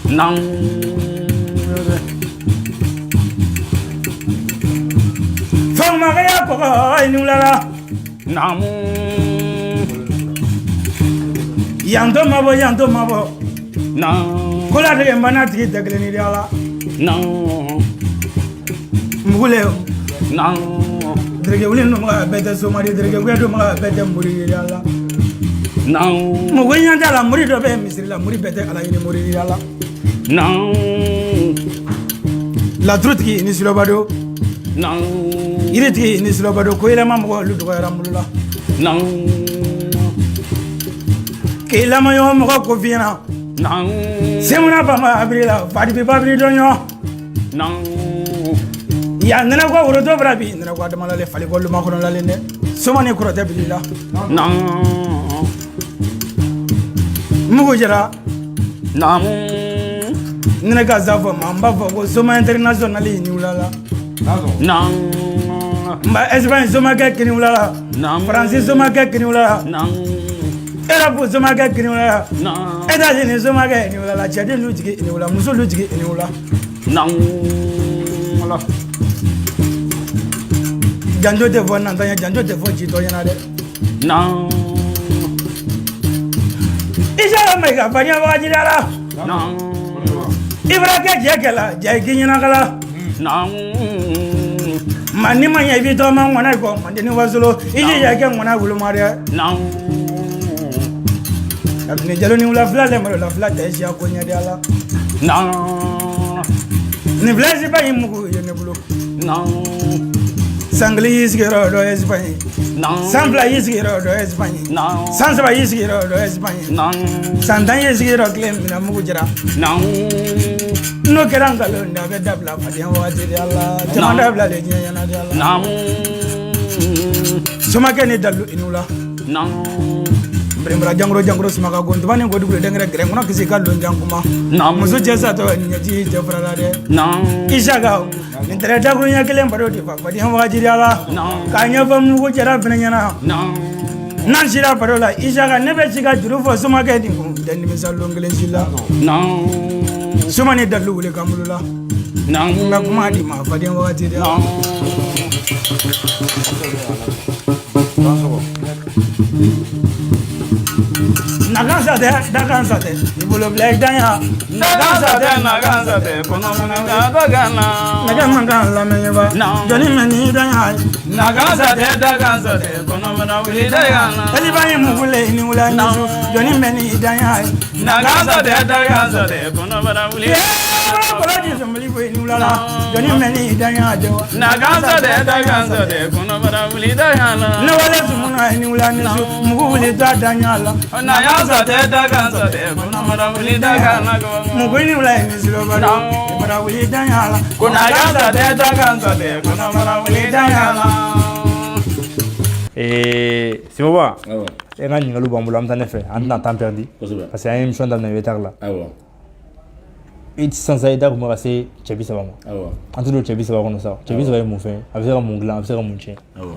Naamu. Fɛnmakɛya kɔgɔ i ni wulala Naamu. yan to ma bɔ yan to ma bɔ Naamu. ko latigɛ n banna tigi tɛ kelen ni de ala Naamu. mugu le Naamu. dereke wuli donbaga bɛɛ tɛ soma de dereke wuli donbaga bɛɛ tɛ muri ye ala Naamu. mugu ɲɛ t'a la muri dɔ bɛ misiri la muri bɛɛ tɛ ala ɲini muri ye ala Naamu. laturutigi ni sulɔba don Naamu. yiritigi ni sulɔba don ko yɛlɛma mɔgɔ olu dɔgɔyara n bolo la Naamu. k'i lamɔɲɔgɔn mɔgɔ ko f'i ɲɛna Naamu. semuna bama abiri la fadibi babiri dɔn ɲɔ Naamu. Yan nɛnɛ ko woro bara bi nɛnɛ ko adamalalen fali ko luma kɔnɔlalen dɛ soma ni kɔrɔtɛ bilila mugu jɛra naamu nɛnɛ ka za fɔ ma n b'a fɔ ko soma international ni wulala naamu n ba Espagne somakɛ kini wulala naamu Faransi somakɛ kini wulala naamu Europe somakɛ kini wulala naamu États-Unis somakɛ ni wulala cɛden lu jigi ni wula muso lu jigi ni wula naamu janjo tɛ fɔ nantan ye janjo tɛ fɔ jitɔ ɲɛna dɛ naamu Isaka Mayiga fadenya wagati la naamu Ibra kɛ jɛ kɛla jɛ k'i ɲɛnakala naamu ma ni ma ɲɛ i b'i tɔgɔma ŋɔnɛ kɔ manden ni wasolo i jija i kɛ ŋɔnɛ woloma dɛ naamu kabini jalo ni wula fila lɛ malo la fila tɛ siya ko ɲɛ de ala naamu nin fila Espagne mugu ye ne bolo naamu san kelen y'i sigiyɔrɔ dɔ Espagne naamu san 2 y'i sigiyɔrɔ dɔ Espagne naamu san 3 y'i sigiyɔrɔ dɔ Espagne naamu san 10 y'i sigiyɔrɔ kelen minɛ mugu jɛra naamu n'o kɛra nkalon da a bɛ dabila fadenya wagati de ala caman dabila le diɲɛ ɲɛna de ala naamu somakɛ ni dalu i ni wula naamu Nbɛrɛnbara jankoro jankoro sumaka gontuba ni kodugu denkɛrɛ gɛrɛ kɔnɔ kisi ka lon jan kuma naamu muso cɛ satɔ ɲɛji cɛ fara la dɛ naamu Isaka nin tɛrɛ dakuruɲɛ kelen baro de fa fadenya wagati ala naamu k'a ɲɛfɔ mugu jɛra fɛnɛ ɲɛna naamu n'an sera baro la Isaka ne bɛ si ka juru fɔ somakɛ nin kun tɛ nimisa lon kelen si la naamu soma ni dalu wele kan bolo la naamu n ka kuma di ma fadenya wagati de naamu nakan sa tɛ dakan sa tɛ i bolo bila i danya nakan sa tɛ nakan sa tɛ kɔnɔmana dakan na nɛgɛ man kan lamɛnba Naamu. jɔnni mɛ n'i danya nakan sa tɛ dakan sa tɛ kɔnɔmana wuli dakan na Eliba ye mugule ni wula ni su jɔnni mɛ n'i danya nakan sa tɛ dakan sa tɛ kɔnɔmana wuli kɔlɔji sɔnbali bɔ ni wula la jɔnni mɛ n'i danya jɛ wa nakan sa tɛ dakan sa tɛ kɔnɔmana wuli dakan na ne wale sumuna ni wula ni su mugu wuli t'a danya la nakan sa tɛ dakan sa tɛ kɔnɔmana wuli dakan na mugu ni wula ni suloba don bara wuli danya la ko nakan sa tɛ dakan sa tɛ kɔnɔmana wuli dakan na. Simoba Awɔ. e ka ɲininkaliw b'an bolo an bɛ taa ne fɛ an tɛna temps perdu Kosɛbɛ. parce que an ye émission daminɛ retard la Awɔ. i sisan sa i da kun bɛ ka se cɛ 30 ma Awɔ. an tɛ don cɛ 30 kɔnɔ sa cɛ 30 ye mun fɛn ye a bɛ se ka mun dilan a bɛ se ka mun tiɲɛ Awɔ.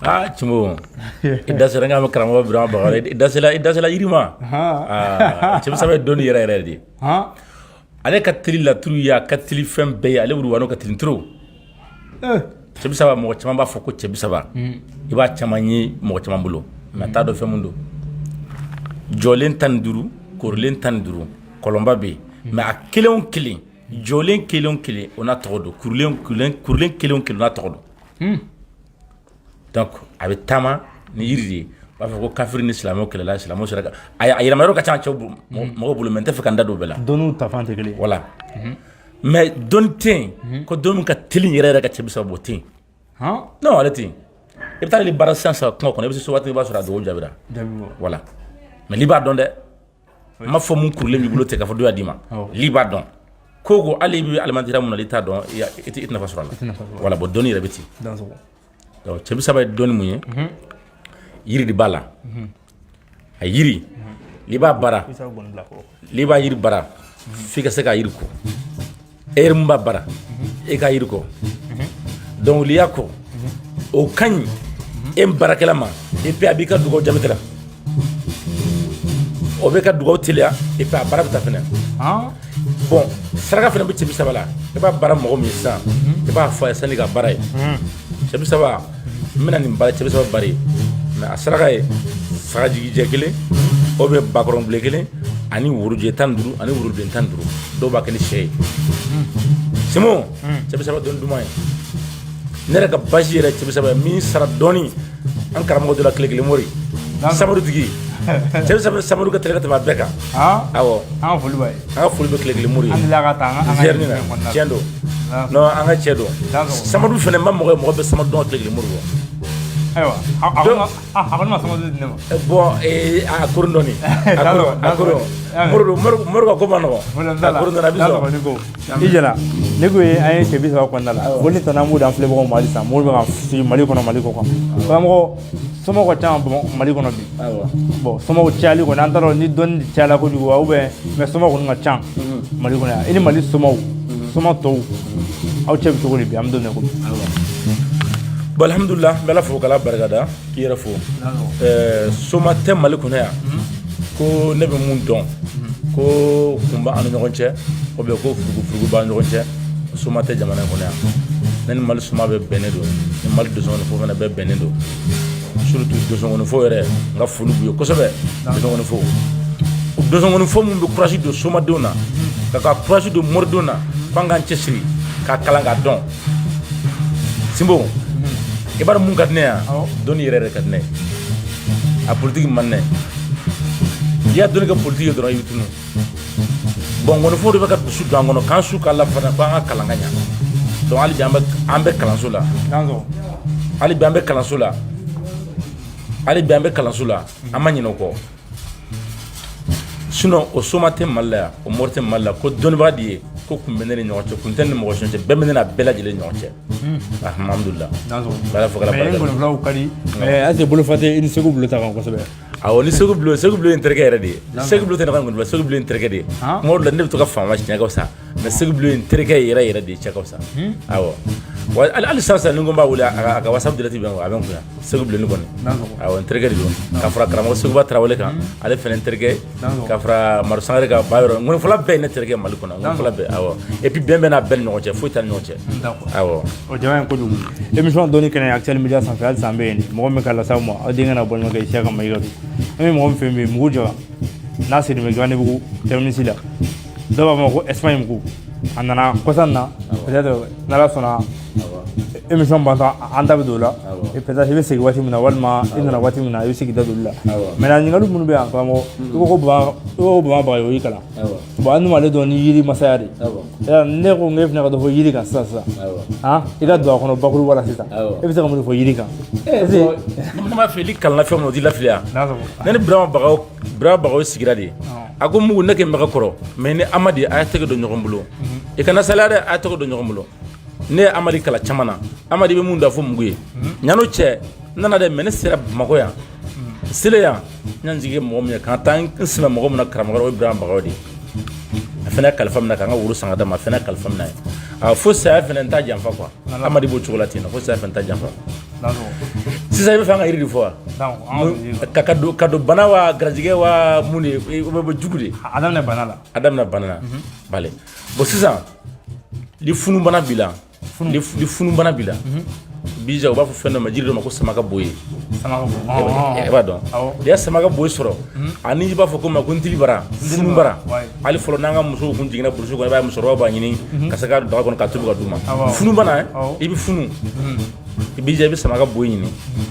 Aa Cimo i da sera n ka mɛn karamɔgɔ Burama Bagayɔrɔ i da sera yiri ma. Aa cɛ 30 ye dɔnni yɛrɛ yɛrɛ de ye. Ale ka teli laturu ye a ka teli fɛn bɛɛ ye ale wuluwano ka teli trop. Cɛ 30 mɔgɔ caman b'a fɔ ko cɛ 30 i b'a caman ye mɔgɔ caman bolo mais a t'a dɔn fɛn mun don. Jɔlen 15 korilen 15 kɔlɔnba bɛ yen mais a kelen o kelen jɔlen kelen o kelen o n'a tɔgɔ don kurulen kelen o kelen o n'a tɔgɔ don. Donc a bɛ taama ni yiri de ye u b'a fɔ ko kafiri ni silamɛw kɛlɛla silamɛw sera ka a yɛlɛma yɔrɔ ka ca cɛw mɔgɔw bolo mais n tɛ fɛ ka n da don o bɛɛ la. Dɔnniw ta fan tɛ kelen ye. Voilà mais dɔnni tɛ yen ko dɔnni min ka teli yɛrɛ yɛrɛ ka cɛ 30 bɔ o tɛ yen. Non ale tɛ yen i bɛ taa ale baara sisan sisan kungo kɔnɔ i bɛ se waati i b'a sɔrɔ a dugawu jaabira. Voilà mais n'i b'a dɔn dɛ n m'a fɔ mun kurulen b'i bolo ten k'a fɔ dɔ y'a d'i ma n'i b'a dɔn ko ko hali i bɛ alimentaire mun na n'i t'a dɔn i tɛ nafa sɔrɔ a la. Voilà bon dɔnni yɛrɛ bɛ ten. Donc cɛ 30 ye dɔnni mun ye yiri de b'a la a yiri n'i b'a baara n'i b'a yiri baara f'i ka se k'a yiri ko e yɛrɛ mun b'a baara e k'a yiri ko donc n'i y'a ko o ka ɲi e baarakɛla ma et puis a b'i ka dugawu jaabi teliya o bɛ ka dugawu teliya et puis a baara bɛ taa fɛnɛ bon saraka fɛnɛ bɛ cɛ 30 la i b'a baara mɔgɔ min ye sisan i b'a fɔ a ye sanni ka baara ye cɛ 30 n bɛna nin baara cɛ 30 baara ye mais a saraka ye sagajigijɛ kelen o bɛ bakɔrɔnbilen kelen ani worojɛ 15 ani worobilen 15 dɔw b'a kɛ ni sɛ ye Simon cɛ 30 dɔnni duman ye ne yɛrɛ ka basi yɛrɛ cɛ 30 ye min sara dɔɔni an karamɔgɔ dɔ la tile kelen mori samadu tigi cɛ 30 samadu ka teli ka tɛmɛ a bɛɛ kan awɔ an ka foli b'a ye an ka foli bɛ tile kelen mori ye an delila ka taa an ka tiɲɛ don non an ka cɛ don samadu fɛnɛ ma mɔgɔ ye mɔgɔ bɛ samadu dɔn tile kelen mori bɔ Ayiwa, a kɔni ma sɔngɔ di ne ma. Bon, a koron dɔɔni, a koron mori ka ko ma nɔgɔn, a koron dɔɔni, a bɛ sɔrɔ. I jɛra ne ko ye, an ye cɛ 30 kɔnɔna la, foli tɔ n'an b'o d'an filɛbagaw ma halisa, mɔgɔw bɛ ka sigi Mali kɔnɔ, Mali kɔ kan. Karamɔgɔ, somaw ka ca Mali kɔnɔ bi. Bon, somaw cayali kɔni, an t'a dɔn ni dɔnni de cayala kojugu wa, ou bien, mais somaw kɔni ka ca Mali kɔnɔ yan. I ni Mali somaw, soma tɔw, aw cɛ bɛ cogo di bi, an bɛ don min na ko bi? Bon, alhamdulilah, n bɛ Ala fo k'Ala barikada, k'i yɛrɛ fo. Soma tɛ Mali kɔnɔ yan ko ne bɛ mun dɔn ko kun b'an ni ɲɔgɔn cɛ, ou bien ko furugufurugu b'an ni ɲɔgɔn cɛ. Soma tɛ jamana in kɔnɔ yan. Ne ni Mali soma bɛɛ bɛnnen don, ni Mali donsokɔnifo fana bɛɛ bɛnnen don, surtout donsokɔnifo yɛrɛ, n ka foli b'u ye kosɛbɛ. Donsokɔnifo, donsokɔnifo min bɛ courage don somadenw na, ka courage don moridenw na, f'an k'an cɛsiri k'a kalan k'a dɔn. Sinbo, i b'a dɔn mun ka di ne yan? Dɔnni yɛrɛ yɛrɛ ka di ne ye, a politiki man di ne ye. I y'a dɔnni kɛ politiki ye dɔrɔn, i bɛ tunu. Bon, ngɔnifo de bɛ ka dusu don an kɔnɔ k'an su k'a la fana ko an ka kalan ka ɲa. Donc hali bi an bɛ kalanso la, hali bi an bɛ kalanso la, hali bi an bɛ kalanso la, an ma ɲinɛ o kɔ. Sinon o soma tɛ Mali la yan, o mori tɛ Mali la ko dɔnnibaga de ye ko kun bɛ ne ni ɲɔgɔn cɛ, kun tɛ ni mɔgɔ si cɛ, bɛɛ bɛ ne n'a bɛɛ lajɛlen ɲɔgɔn cɛ. Alhamdulilah, Ala fo k'Ala barika. Ngɔnifɔlaw ka di, mais est ce que bolofa tɛ i ni Segu Bulo ta kan kosɛbɛ? Awɔ, ni Segu Bulo, Segu Bulo ye n terikɛ yɛrɛ de ye. Segu Bulo tɛ ne ka ngɔnifɔla, Segu Bulo ye n terikɛ de ye. Kuma dɔ la ne bɛ to ka faama tiɲɛ ka fisa, mais Segu Bulo ye n terikɛ yɛrɛ yɛrɛ de ye, cɛ ka fisa. Awɔ, wa hali sisan ni n ko n b'a wele, a ka WhatsApp direct bɛ n kun, a bɛ n kun yan. Segu Bulo ne kɔni, awɔ, n terikɛ de don. Ka fara karamɔgɔ Seguba Tarawele kan, ale fana n terikɛ, ka fara Madu Sangare kan, ba yɔrɔ ngɔnifɔla bɛɛ ye ne terikɛ Mali kɔnɔ, ngɔnifɔla bɛɛ. Awɔ, et puis bɛn bɛ n'a bɛɛ ni ɲɔgɔn cɛ, foyi t'an ni ɲɔgɔn cɛ. Awɔ. O jama in kojugu. Émission dɔnni kɛnɛ Actuel Media sanfɛ, halisa an bɛ yen. Mɔgɔ min ka lasaw ma, aw denkɛ n'a balimakɛ Isiyaka Mayiga don. An bɛ mɔgɔ min fɛ yen bi, Mugu Jara n'a sirilen bɛ Ganebugu terminus la, dɔw b'a fɔ ma ko Espagne mugu. A nana kɔsa in na, peut-être n'Ala sɔnna, émission bantɔ an da bɛ don o la, et peut-être i bɛ segin waati min na, walima i nana waati min na, i bɛ se k'i da don olu la. Maintenant, ɲininkali minnu bɛ yan, karamɔgɔ, i ko ko Bama Bagayogo y'i kalan. Bon, an dun b'ale dɔn ni yiri masaya de ye. Ne ko n k'e fana ka dɔ fɔ yiri kan sisan sisan, han, i ka don a kɔnɔ bakuruba la sisan, e bɛ se ka mun de fɔ yiri kan? Ne m'a fɛ i kalanna fɛn min na, o t'i lafili yan. Ne ni Burama Bagayogo, Burama Bagayogo sigira de. A ko Mugu, ne kɛ bɛ ka kɔrɔ, mais ni Amadi a y'a tɛgɛ don ɲɔgɔn bolo, i kana saliya dɛ, a y'a tɛgɛ don ɲɔgɔn bolo. Ne ye Amadi kala caman na, Amadi bɛ mun da fɔ Mugu ye ɲano cɛ, n nana dɛ, mais ne sera Bamakɔ yan, n selen yan, n y'an jigi mɔgɔ min ye k'an taa n sɛmɛ mɔgɔ min na karamɔgɔ, o ye Burama Bagayogo de ye. A fana ye kalifa minɛ k'an ka woro san ka d'a ma, a fana ye kalifa minɛ a fo saya fana n t'a janfa quoi. Amadi b'o cogo la ten, fo saya fana n t'a janfa. Sisan i bɛ fɛ an ka yiri de fɔ wa? Ka don bana wa, garijɛgɛ wa, mun de o bɛ bɔ jugu de? A daminɛ bana la. A daminɛ bana na bale. Bon, sisan ni funubana b'i la, ni funubana b'i la bija, u b'a fɔ fɛn dɔ ma, jiri dɔ ma ko samaka boye. I b'a dɔn, n'i ye samaka boye sɔrɔ, ani i b'a fɔ ko ma ko ntilibara, funubara. Hali fɔlɔ n'an ka musow kun jiginna burusi kɔnɔ, i b'a ye musokɔrɔbaw b'a ɲini ka se ka daga kɔnɔ ka tobi ka d'u ma. Funubana, i bɛ funu, i b'i jija, i bɛ samaka boye ɲini,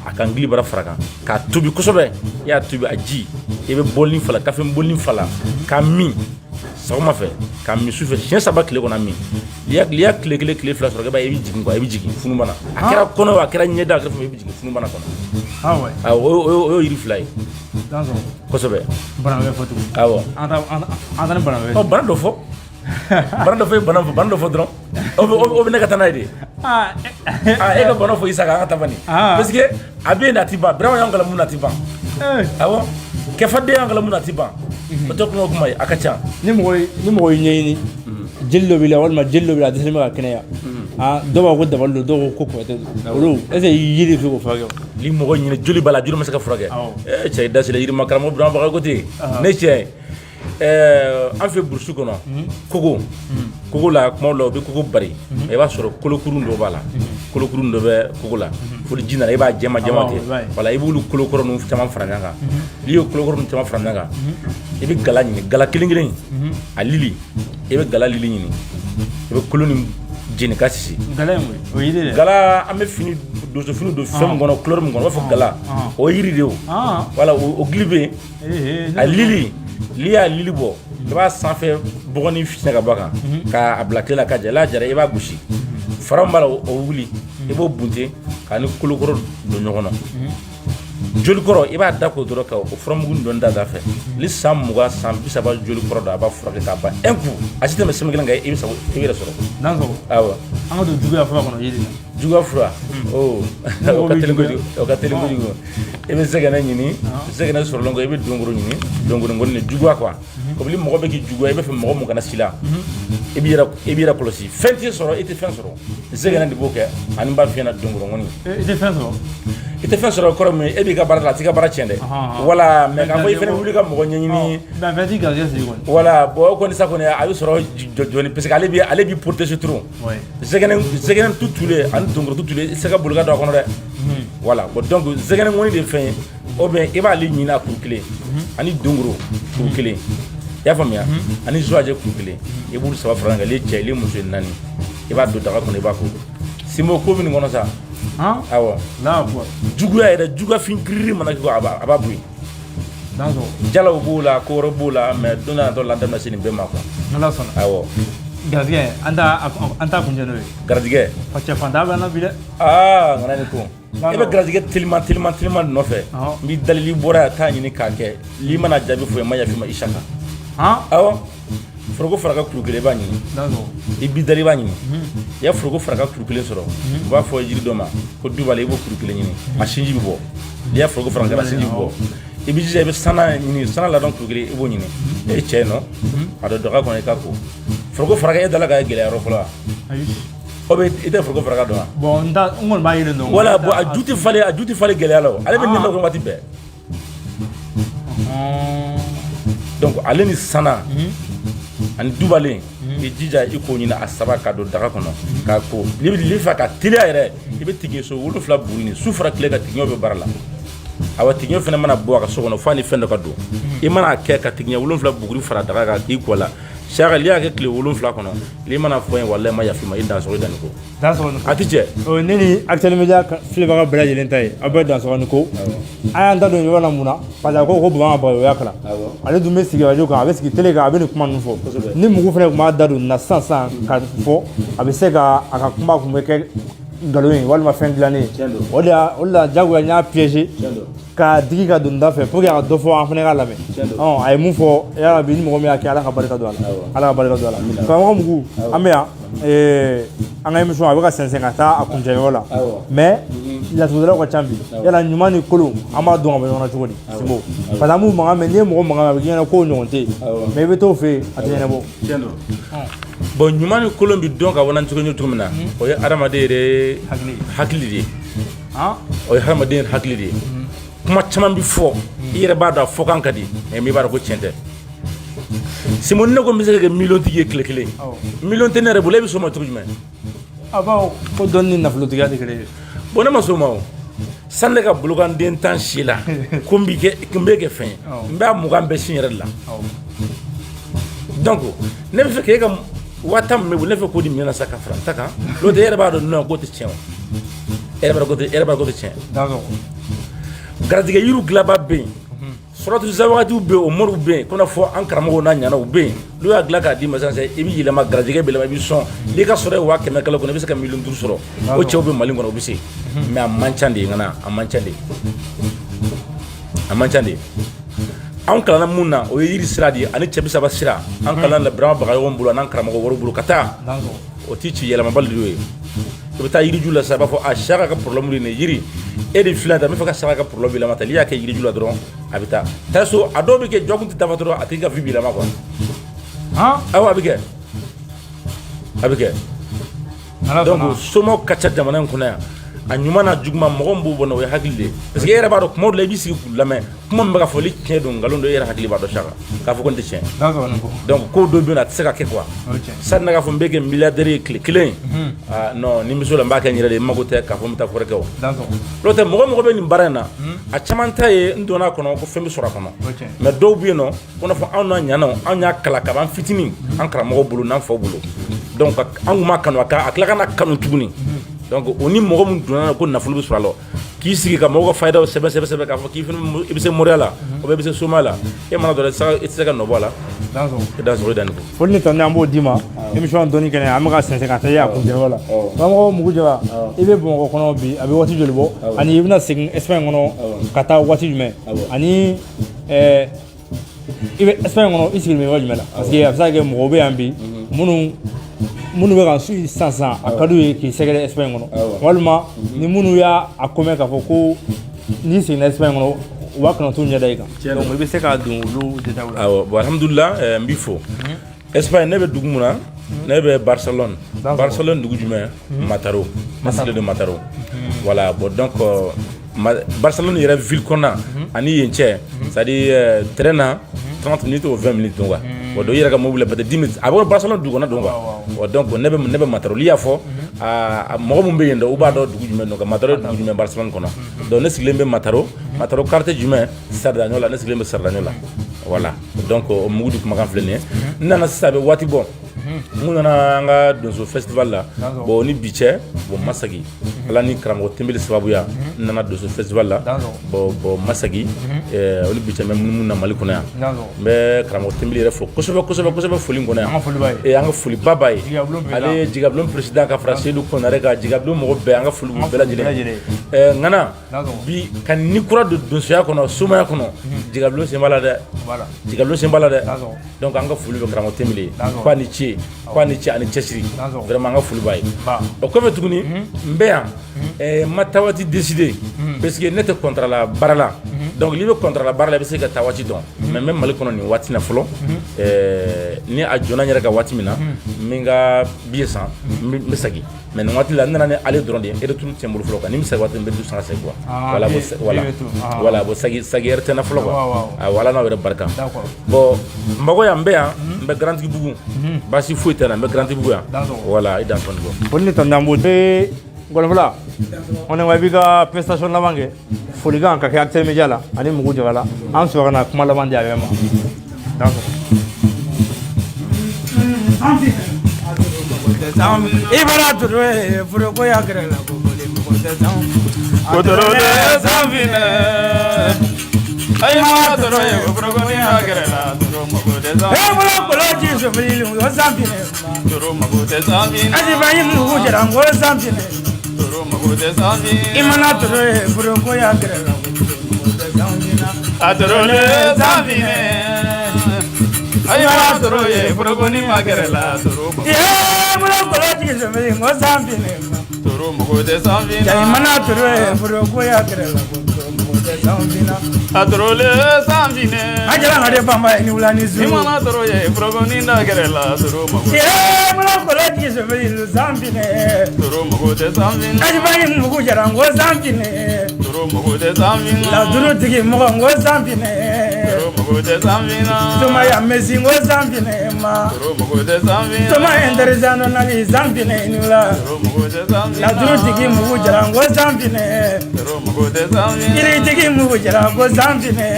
a ka ngilibara fara kan k'a tobi kosɛbɛ. I y'a tobi, a ji, i bɛ bɔlini fala, kafe bɔlini fala k'a min sɔgɔma fɛ, k'a min su fɛ, siɲɛ 3 tile kɔnɔ min. N'i y'a tile 1, tile 2 sɔrɔ, i b'a ye i bɛ jigin quoi, i bɛ jigin funubana. A kɛra kɔnɔ, a kɛra ɲɛda, a kɛra fɛn, i bɛ jigin funubana kɔnɔ. Awɔ, o ye yiri 2 ye kosɛbɛ. Bana wɛrɛ fɔ tugun. Awɔ. An taa ni bana wɛrɛ. Ɔ, bana dɔ fɔ, bana dɔ fɔ, bana fɔ, bana dɔ fɔ dɔrɔn, o bɛ ne ka taa n'a ye de. Aa, e ka bana fɔ Isa kan, an ka taa bani, parce que a bɛ yen, a ti ban. Birama y'an kalan mun na, a ti ban. Awɔ, kɛfaden y'an kalan mun na, a ti ban. O tɛ kuma kuma ye, a ka ca. Ni mɔgɔ y'i ɲɛɲini, jeli dɔ b'i la, walima jeli dɔ b'i la, a dɛsɛlen bɛ ka kɛnɛya, dɔw b'a fɔ ko dabali don, dɔw ko ko kɔrɔtɛ don, olu est ce que yiri bɛ se k'o furakɛ wa? Ni mɔgɔ ɲini joli b'a la, joli ma se ka furakɛ, cɛ, i da sera yiri ma. Karamɔgɔ Burama Bagayogo ko ten, ne cɛ, an fɛ burusi kɔnɔ, kogo la, kuma dɔw la u bɛ kogo bari, i b'a sɔrɔ kolokurun dɔ b'a la, kolokurun dɔ bɛ kogo la, fo ni ji nana i b'a jɛma jɛma ten. Wala i b'olu kolokɔrɔ ninnu caman fara ɲɔgɔn kan. N'i y'o kolokɔrɔ ninnu caman fara ɲɔgɔn kan, i bɛ gala ɲini, gala kelen kelen, a lili, i bɛ gala lili ɲini, i bɛ kolo ni jeni ka sisi. Gala ye mun ye? O ye yiri de ye. Gala, an bɛ fini, donso fini don fɛn min kɔnɔ, couleur min kɔnɔ, u b'a fɔ gala, o ye yiri de ye o. Wala o gili bɛ yen, a lili, n'i y'a lili bɔ, i b'a sanfɛ bɔgɔnin fiɲɛ ka bɔ a kan k'a bila tile la ka ja. N'a jara, i b'a gosi, fara min b'a la, o wuli, i b'o bunte ka K'a ni kolokɔrɔ don ɲɔgɔn na, jolikɔrɔ i b'a da ko dɔrɔn ka o furamugu dɔɔni da da fɛ. Ni san 20, san 30 jolikɔrɔ don, a b'a furakɛ k'a ban un coup. A si tɛmɛ semaine kelen kan, i bɛ sago, i bɛ yɛrɛ sɔrɔ. Dansɔgɔ. Awɔ. An ka don juguya fura kɔnɔ yiri la. Juguya fura, oh, o ka teli kojugu, o ka teli kojugu. I bɛ sɛgɛnɛ ɲini, sɛgɛnɛ sɔrɔlen kɔ, i bɛ donkoro ɲini, donkoro ŋɔni ni juguya quoi. Comme ni mɔgɔ bɛ k'i juguya, i bɛ fɛ mɔgɔ mun kana s'i la, i b'i yɛrɛ kɔlɔsi, fɛn t'i sɔrɔ, i tɛ fɛn sɔrɔ. Sɛgɛnɛ de b'o kɛ. Ani n b'a f'i ɲɛna, donkoro ŋɔni. I tɛ fɛn sɔrɔ. I tɛ fɛn sɔrɔ kɔrɔ min, e b'i ka baara la, a t'i ka baara tiɲɛ dɛ. Wala mais k'a fɔ i fɛnɛ wuli ka mɔgɔ ɲɛɲini. Mais fɛn t'i garijɛgɛ siri kɔni. Wala bon, o kɔni sa kɔni, a bɛ sɔrɔ jɔni, parce que ale b'i protéger trop. Zɛgɛnɛ tu tulen ani donkoro tu tulen, i tɛ se ka boli ka don a kɔnɔ dɛ. Voilà, bon, donc zɛgɛnɛ ŋɔni de ye fɛn ye o bɛ i b'ale ɲini a kuru kelen, ani donkoro kuru kelen, i y'a faamuya, ani zuwajɛ kuru kelen, i b'olu saba fara ɲɔgɔn kan. I cɛ, i muso ye naani, i b'a don daga kɔnɔ, i b'a ko sinbo ko bɛ nin kɔnɔ sa. Awɔ. Juguya yɛrɛ, juguya fin kiriri mana kɛ, a b'a bɔ yen. Jalaw b'o la, ko wɛrɛ b'o la, mais don dɔ natɔ la, an da bɛna se nin bɛɛ ma quoi. N'Ala sɔnna. Awɔ. Garijɛgɛ, an t'a kuncɛ n'o ye. Garijɛgɛ. Cɛ fantan bɛ an na bi dɛ. Aa, ŋana ni ko e bɛ garijɛgɛ teliman teliman teliman nɔfɛ, n b'i dalili bɔra yan, taa ɲini k'a kɛ. N'i mana jaabi fɔ, n ma yafa i ma, Isaka. Awɔ, foroko faraka kuru kelen, i b'a ɲini. I b'i dali, i b'a ɲini. I ya foroko faraka kuru kelen sɔrɔ, u b'a fɔ jiri dɔ ma ko dubale, i b'o kuru kelen ɲini, a sinji bɛ bɔ. N'i y'a foroko faraka, a sinji bɛ bɔ. I b'i jija, i bɛ sana ɲini, sana ladɔn kuru kelen, i b'o ɲini. E cɛ nɔ a dɔn daga kɔnɔ, i ka ko foroko faraka, e dala ka gɛlɛya yɔrɔ fɔlɔ wa? O bɛ i tɛ foroko faraka dɔn wa? Bon, n ta, n kɔni b'a yelen dɔn. Wala bon, a ju tɛ falen, a ju tɛ falen gɛlɛya la o. Ale bɛ nɛmɛ kɛ waati bɛɛ. Donc ale ni sana ani dubalen, i jija i k'o ɲini a saba ka don daga kɔnɔ k'a ko. N'i bɛ fɛ ka teliya yɛrɛ, i bɛ tigiso 7 buru ni su fara tile ka tigiɲɛ bɛ baara la. Awa, tigiɲɛ fana mana bɔ a ka so kɔnɔ f'a ni fɛn dɔ ka don, i mana kɛ ka tigiɲɛ 7 buguri fara daga kan k'i ko a la saka, n'i y'a kɛ tile 7 kɔnɔ, n'i mana fɔ n ye, walahi ma yafa i ma, i dansɔgɔ, i danni ko. Dansɔgɔ. A ti cɛ. O ne ni Actuel Media filɛbaga bɛɛ lajɛlen ta ye, aw bɛɛ dansɔgɔ ni ko. An y'an da don ɲɔgɔn na mun na? Parce que a ko ko Baba ka o y'a kalan, ale dun bɛ sigi radio kan, a bɛ sigi télé kan, a bɛ nin kuma ninnu fɔ. Ni mugu fana tun b'a da don nin na sisan sisan ka fɔ, a bɛ se ka a ka kuma tun bɛ kɛ nkalon ye walima fɛn dilannen ye. O de la diyagoya n y'a piégé k'a digi ka don da fɛ pour que a ka dɔ fɔ, an fana k'a lamɛn. Ɔ, a ye mun fɔ yarabi, ni mɔgɔ min y'a kɛ, Ala ka barika don a la, Ala ka barika don a la. Karamɔgɔ Mugu, an bɛ yan, an ka émission a bɛ ka sɛnsɛn ka taa a kuncɛyɔrɔ la, mais laturudalaw ka ca bi. Yala ɲuman ni kolon, an b'a dɔn ka bɔ ɲɔgɔn na cogo di, Sinbo? Parce que an b'u mankan mɛn, n'i ye mɔgɔ mankan mɛn, a bɛ k'i ɲɛna k'o ɲɔgɔn tɛ yen, mais i bɛ t'o fɛ yen, a tɛ ɲɛnabɔ. Bon, ɲuman ni kolon bɛ dɔn ka bɔ cogo min na, o ye hadamaden yɛrɛ hakili de ye. O ye hadamaden hakili de ye. Kuma caman bɛ fɔ, i yɛrɛ b'a dɔn a fɔkan ka di, mais i b'a dɔn ko tiɲɛ tɛ. Simon, ne ko n bɛ se ka kɛ miliyɔntigi ye tile kelen, miliyɔn tɛ ne yɛrɛ bolo, e bɛ s'o ma cogo jumɛn? A bawo ko dɔnni ni nafolotigiya tɛ kelen ye. Bon, ne ma s'o ma o. Sani ne ka bolokanden 10 si la ko n bɛ kɛ fɛn ye, n b'a 20 bɛɛ si n yɛrɛ de la. Donc ne bɛ fɛ k'e ka 10 000 min bɛ bolo, ne fɛ k'o di minɛ na sa ka fara n ta kan. N'o tɛ, e yɛrɛ b'a dɔn non, k'o tɛ tiɲɛ o. E yɛrɛ b'a dɔn ko tɛ, e yɛrɛ b'a dɔn k'o tɛ tiɲɛ. Garijɛgɛ yiriw dilanba bɛ yen, sɔrɔtu zawagatiw bɛ yen, o moriw bɛ yen, ko n'a fɔ an karamɔgɔw n'a ɲɛnaw bɛ yen. N'u y'a dilan k'a d'i ma sisan, i bɛ yɛlɛma, garijɛgɛ bɛ yɛlɛma, i bɛ sɔn. N'i ka sɔrɔ ye 100 000 kalo kɔnɔ, i bɛ se ka miliyɔn 5 sɔrɔ. O cɛw bɛ Mali kɔnɔ, o bɛ se, mais a man ca de. Ŋana, a man ca de, a man ca de. Anw kalanna mun na, o ye yiri sira de ye ani cɛ bi saba sira. An kalanna Burama Bagayogo bolo an'an karamɔgɔ wɛrɛw bolo ka taa. O ti ci yɛlɛmabali de ye. I bɛ taa yiriju la sisan, i b'a fɔ a Saka ka problème de ye nin yiri e de filɛ tan, n bɛ fɛ ka Saka ka problème yɛlɛma tan. N'i y'a kɛ yiriju la dɔrɔn, a bɛ taa taa so. A dɔw bɛ kɛ jɔkun tɛ dafa dɔrɔn, a tigi ka vie bɛ yɛlɛma quoi. Awɔ, a bɛ kɛ, a bɛ kɛ. Donc somaw ka ca jamana in kɔnɔ yan. A ɲuman n'a juguman, mɔgɔ min b'o bɔ o ye hakili de ye, parce que e yɛrɛ b'a dɔn kuma dɔ la, i b'i sigi k'u lamɛn, kuma min bɛ ka fɔ, ni tiɲɛ don, nkalon don, e yɛrɛ hakili b'a dɔn Saka k'a fɔ ko nin tɛ tiɲɛ. Donc ko dɔ bɛ yen, a tɛ se ka kɛ quoi. Sani ne k'a fɔ n bɛ kɛ milliardaire ye tile kelen, ah non, ni muso la, n b'a kɛ n yɛrɛ de ye, n mago tɛ k'a fɔ n bɛ taa fɔrɛ kɛ o. N'o tɛ, mɔgɔ mɔgɔ bɛ nin baara in na, a caman ta ye n donna a kɔnɔ ko fɛn bɛ sɔrɔ a kɔnɔ, mais dɔw bɛ yen nɔ, ko n'a fɔ anw n'a ɲanaw, anw y'a kalan kaban fitinin an karamɔgɔw bolo n'an faw bolo. Donc an kun m'a kanu, a tila ka na kanu tuguni. Donc o ni mɔgɔ min donna ko nafolo bɛ sɔrɔ a la, K'i sigi ka mɔgɔw ka fayidaw sɛbɛn sɛbɛn sɛbɛn k'a fɔ k'i fana i bɛ se moriya la ou bien i bɛ se somaya la, e mana dɔrɔn i tɛ se ka nɔ bɔ a la. I dansɔgɔ, i danni ko. Foli ni tanu an b'o d'i ma. Émission dɔnni kɛnɛ, an bɛ ka sɛnsɛn ka taa a kuncɛyɔrɔ la. Karamɔgɔ Mugu Jara, i bɛ Bamakɔ kɔnɔ bi, a bɛ waati joli bɔ? Ani i bɛna segin Espagne kɔnɔ ka taa waati jumɛn? Ani i bɛ Espagne kɔnɔ, i sigilen bɛ yɔrɔ jumɛn la? Parce que a bɛ se ka kɛ mɔgɔw bɛ yan bi minnu bɛ ka su sisan sisan, a ka d'u ye k'i sɛgɛrɛ Espagne kɔnɔ, walima ni minnu y'a a komɛ k'a fɔ ko n'i seginna Espagne kɔnɔ, u b'a kanu t'u ɲɛ da i kan. Donc i bɛ se ka don olu détails la. Awɔ, bon, alhamdulillah, n b'i fo. Espagne, ne bɛ dugu mun na? Ne bɛ Barcelone. Barcelone dugu jumɛn? Mataro. Ne sigilen don Mataro, voilà. Bon, donc Barcelone yɛrɛ ville kɔnɔna ani yen cɛ, c'est à dire train na 30 minutes ou 20 minutes don quoi. Bon, donc i yɛrɛ ka mobili la, peut-être 10 minutes, a bɛ Barcelone dugu kɔnɔ don quoi. Bon, donc ne bɛ Mataro. N'i y'a fɔ a mɔgɔ mun bɛ yen dɔn, u b'a dɔn dugu jumɛn don ka Mataro, dugu jumɛn Barcelone kɔnɔ. Donc ne sigilen bɛ Mataro, Mataro quartier jumɛn? Cerdañola. Ne sigilen bɛ Cerdañola, voilà. Donc o mugu di kumakan filɛ nin ye. N nana sisan, a bɛ waati bɔ. Mun nana an ka donso festival la. Bon, ni bi cɛ, bon, ma segin. Ala ni karamɔgɔ Tenbeli sababuya, n nana donso festival la. Bon, ma segin o ni bi cɛ. N bɛ munumunu na Mali kɔnɔ yan. N bɛ karamɔgɔ Tenbeli yɛrɛ fo kosɛbɛ kosɛbɛ kosɛbɛ foli in kɔnɔ yan. An ka foliba b'a ye. Ale ye Jigabulon président ka fara Seydou Konare kan, Jigabulon mɔgɔ bɛɛ, an ka foli b'u bɛɛ lajɛlen. Ŋana bi ka ni kura don donsoya kɔnɔ, somaya kɔnɔ, Jigabulon sen b'a la dɛ, Jigabulon sen b'a la dɛ. Donc an ka foli bɛ karamɔgɔ Tenbeli ye, k'a ni ce, k'a ni ce ani cɛsiri. Vraiment, an ka foli b'a ye. O kɔfɛ tuguni, n bɛ yan, n ma taa waati décidé, parce que ne tɛ contrat la baara la. Donc n'i bɛ contrat la baara la, i bɛ se ka taa waati dɔn. Mais n bɛ Mali kɔnɔ nin waati na fɔlɔ. Ni a jɔnna n yɛrɛ ka waati min na, n bɛ n ka billet san, n bɛ segin. Mais nin waati la, n nana ni aller dɔrɔn de ye, retour tɛ n bolo fɔlɔ quoi. Ni n bɛ segin waati min, n bɛ du san ka segin quoi. Voilà, bon, voilà, voilà. Bon, segin yɛrɛ tɛ n na fɔlɔ quoi. Awɔ, Ala n'aw yɛrɛ barika. Bon, n Bamakɔ yan, n bɛ yan, n bɛ Garantigibugu, baasi foyi tɛ n na, n bɛ Garantigibugu yan. Voilà, i dan sɔnni bɔ. Foli ni tanu an b'o Gɔnifɔla, on i b'i ka prestation laban kɛ, folikan ka kɛ Actuel Media la ani Mugu Jara la. An sɔrɔ ka na kuma laban di a yɛrɛ ma. D'accord. I bɔra toro ye foroko ya gɛrɛ la ko boli mɔgɔ tɛ san. Kotoro de sanfinɛ, ayi ma toro ye foroko ni ya gɛrɛ la, toro mago tɛ san. E bolo kolo ji sofili o sanfinɛ. Toro mago tɛ sanfinɛ. Aji ba yi mugu jara n ko sanfinɛ. Toro mago tɛ sanfinɛ. I mana toro ye foroko ya gɛrɛ la ko mɔgɔ tɛ sanfinɛ. A toro de sanfinɛ, ayi ma toro ye foroko ni ma gɛrɛ la, toro mago. Ye bolo kolo ji sofili n ko sanfinɛ. Toro mago tɛ sanfinɛ. Jayi mana toro ye foroko ya gɛrɛ la ko mɔgɔ tɛ sanfinɛ. A toro le sanfinɛ. A jara ka de banba ye ni wula ni zu. I mana toro ye foroko ni da gɛrɛ la, toro mago. Ye bolo kolo ji sofili sanfinɛ. Toro mago tɛ sanfinɛ. Aji ba yi mugu jara n ko sanfinɛ. Toro mago tɛ sanfinɛ. Ladurutigi mɔgɔ n ko sanfinɛ. Toro mago tɛ sanfinɛ. Sumaya Messi n ko sanfinɛ ma. Toro mago tɛ sanfinɛ. Soma international sanfinɛ ni wula. Toro mago tɛ sanfinɛ. Ladurutigi mugu jara n ko sanfinɛ. Toro mago tɛ sanfinɛ. Yiritigi mugu jara n ko sanfinɛ.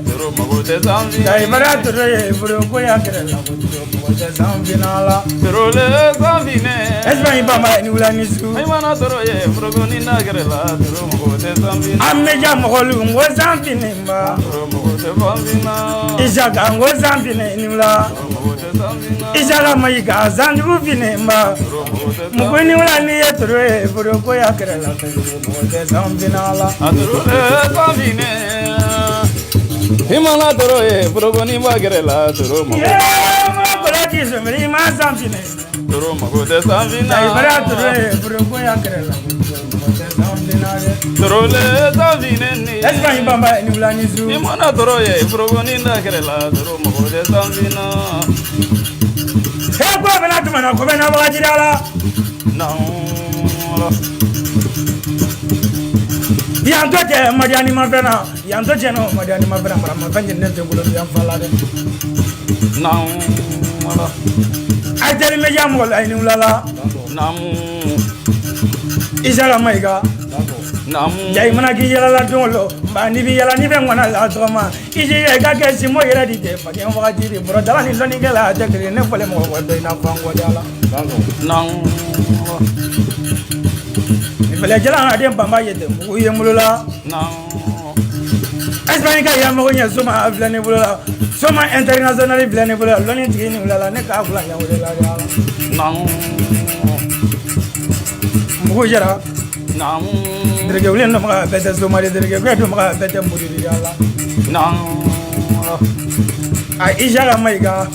Toro mago tɛ sanfinɛ. Dayibara toro ye foroko ya gɛrɛ la ko toro mɔgɔ tɛ sanfinɛ la. Toro le sanfinɛ. Espagne bama ni wula ni su. I mana toro ye foroko ni da gɛrɛ la, toro mago tɛ sanfinɛ. An bɛ ja mɔgɔlu n ko sanfinɛ ma. Toro mago tɛ sanfinɛ. Isaka n ko sanfinɛ ni wula. Toro mago tɛ sanfinɛ. Isaka Mayiga sanjugu finɛ ma. Toro mago tɛ Mugu ni wula ni ye toro ye foroko ya gɛrɛ la ko toro mɔgɔ tɛ sanfinɛ la. A toro le sanfinɛ. I mana toro ye foroko ni ba gɛrɛ la, toro mago. Ye kolo ji sɔmiri ma sanfinɛ. Toro mago tɛ sanfinɛ. Dayibara toro ye foroko ya gɛrɛ la ko toro mɔgɔ tɛ sanfinɛ dɛ. Toro le sanfinɛ ni. Espagne bamba ni wula ni su. I mana toro ye foroko ni da gɛrɛ la, toro mago tɛ sanfinɛ. He ko bɛna tuma na ko bɛna wagati la. Naamu. Yan to cɛ Madiani ma fɛn na, yan to cɛ no Madiani ma fɛn na, maramafɛn jeni tɛ bolo yan fa la dɛ. Naamu. A teri meja mɔgɔ la ni wula la. Naamu. Isaka Mayiga. Naamu. Ja i mana k'i yɛlɛ la don o don, nka n'i bɛ yɛlɛ n'i bɛ ŋɔnɛ la tɔgɔma, i jija i ka kɛ simo yɛrɛ de tɛ faden wagati de bɔrɔdala ni lɔnnikɛla a tɛ kelen ne fɔlen mɔgɔ kɔ dɔ i n'a fɔ an kɔ da la. Naamu. Nin filɛ Jala den banba ye tɛ mugu ye n bolo la. Espagne ka ya mago ɲɛ soma filɛ ne bolo la. Soma international filɛ ne bolo la. Lɔnni tigi ni wula la ne k'a kula ɲɛ wele la. Mugu jɛra. Dereke wuli dɔnbaga bɛɛ tɛ soma de dereke kɛ dɔnbaga bɛɛ tɛ muridi la. A Isaka Mayiga.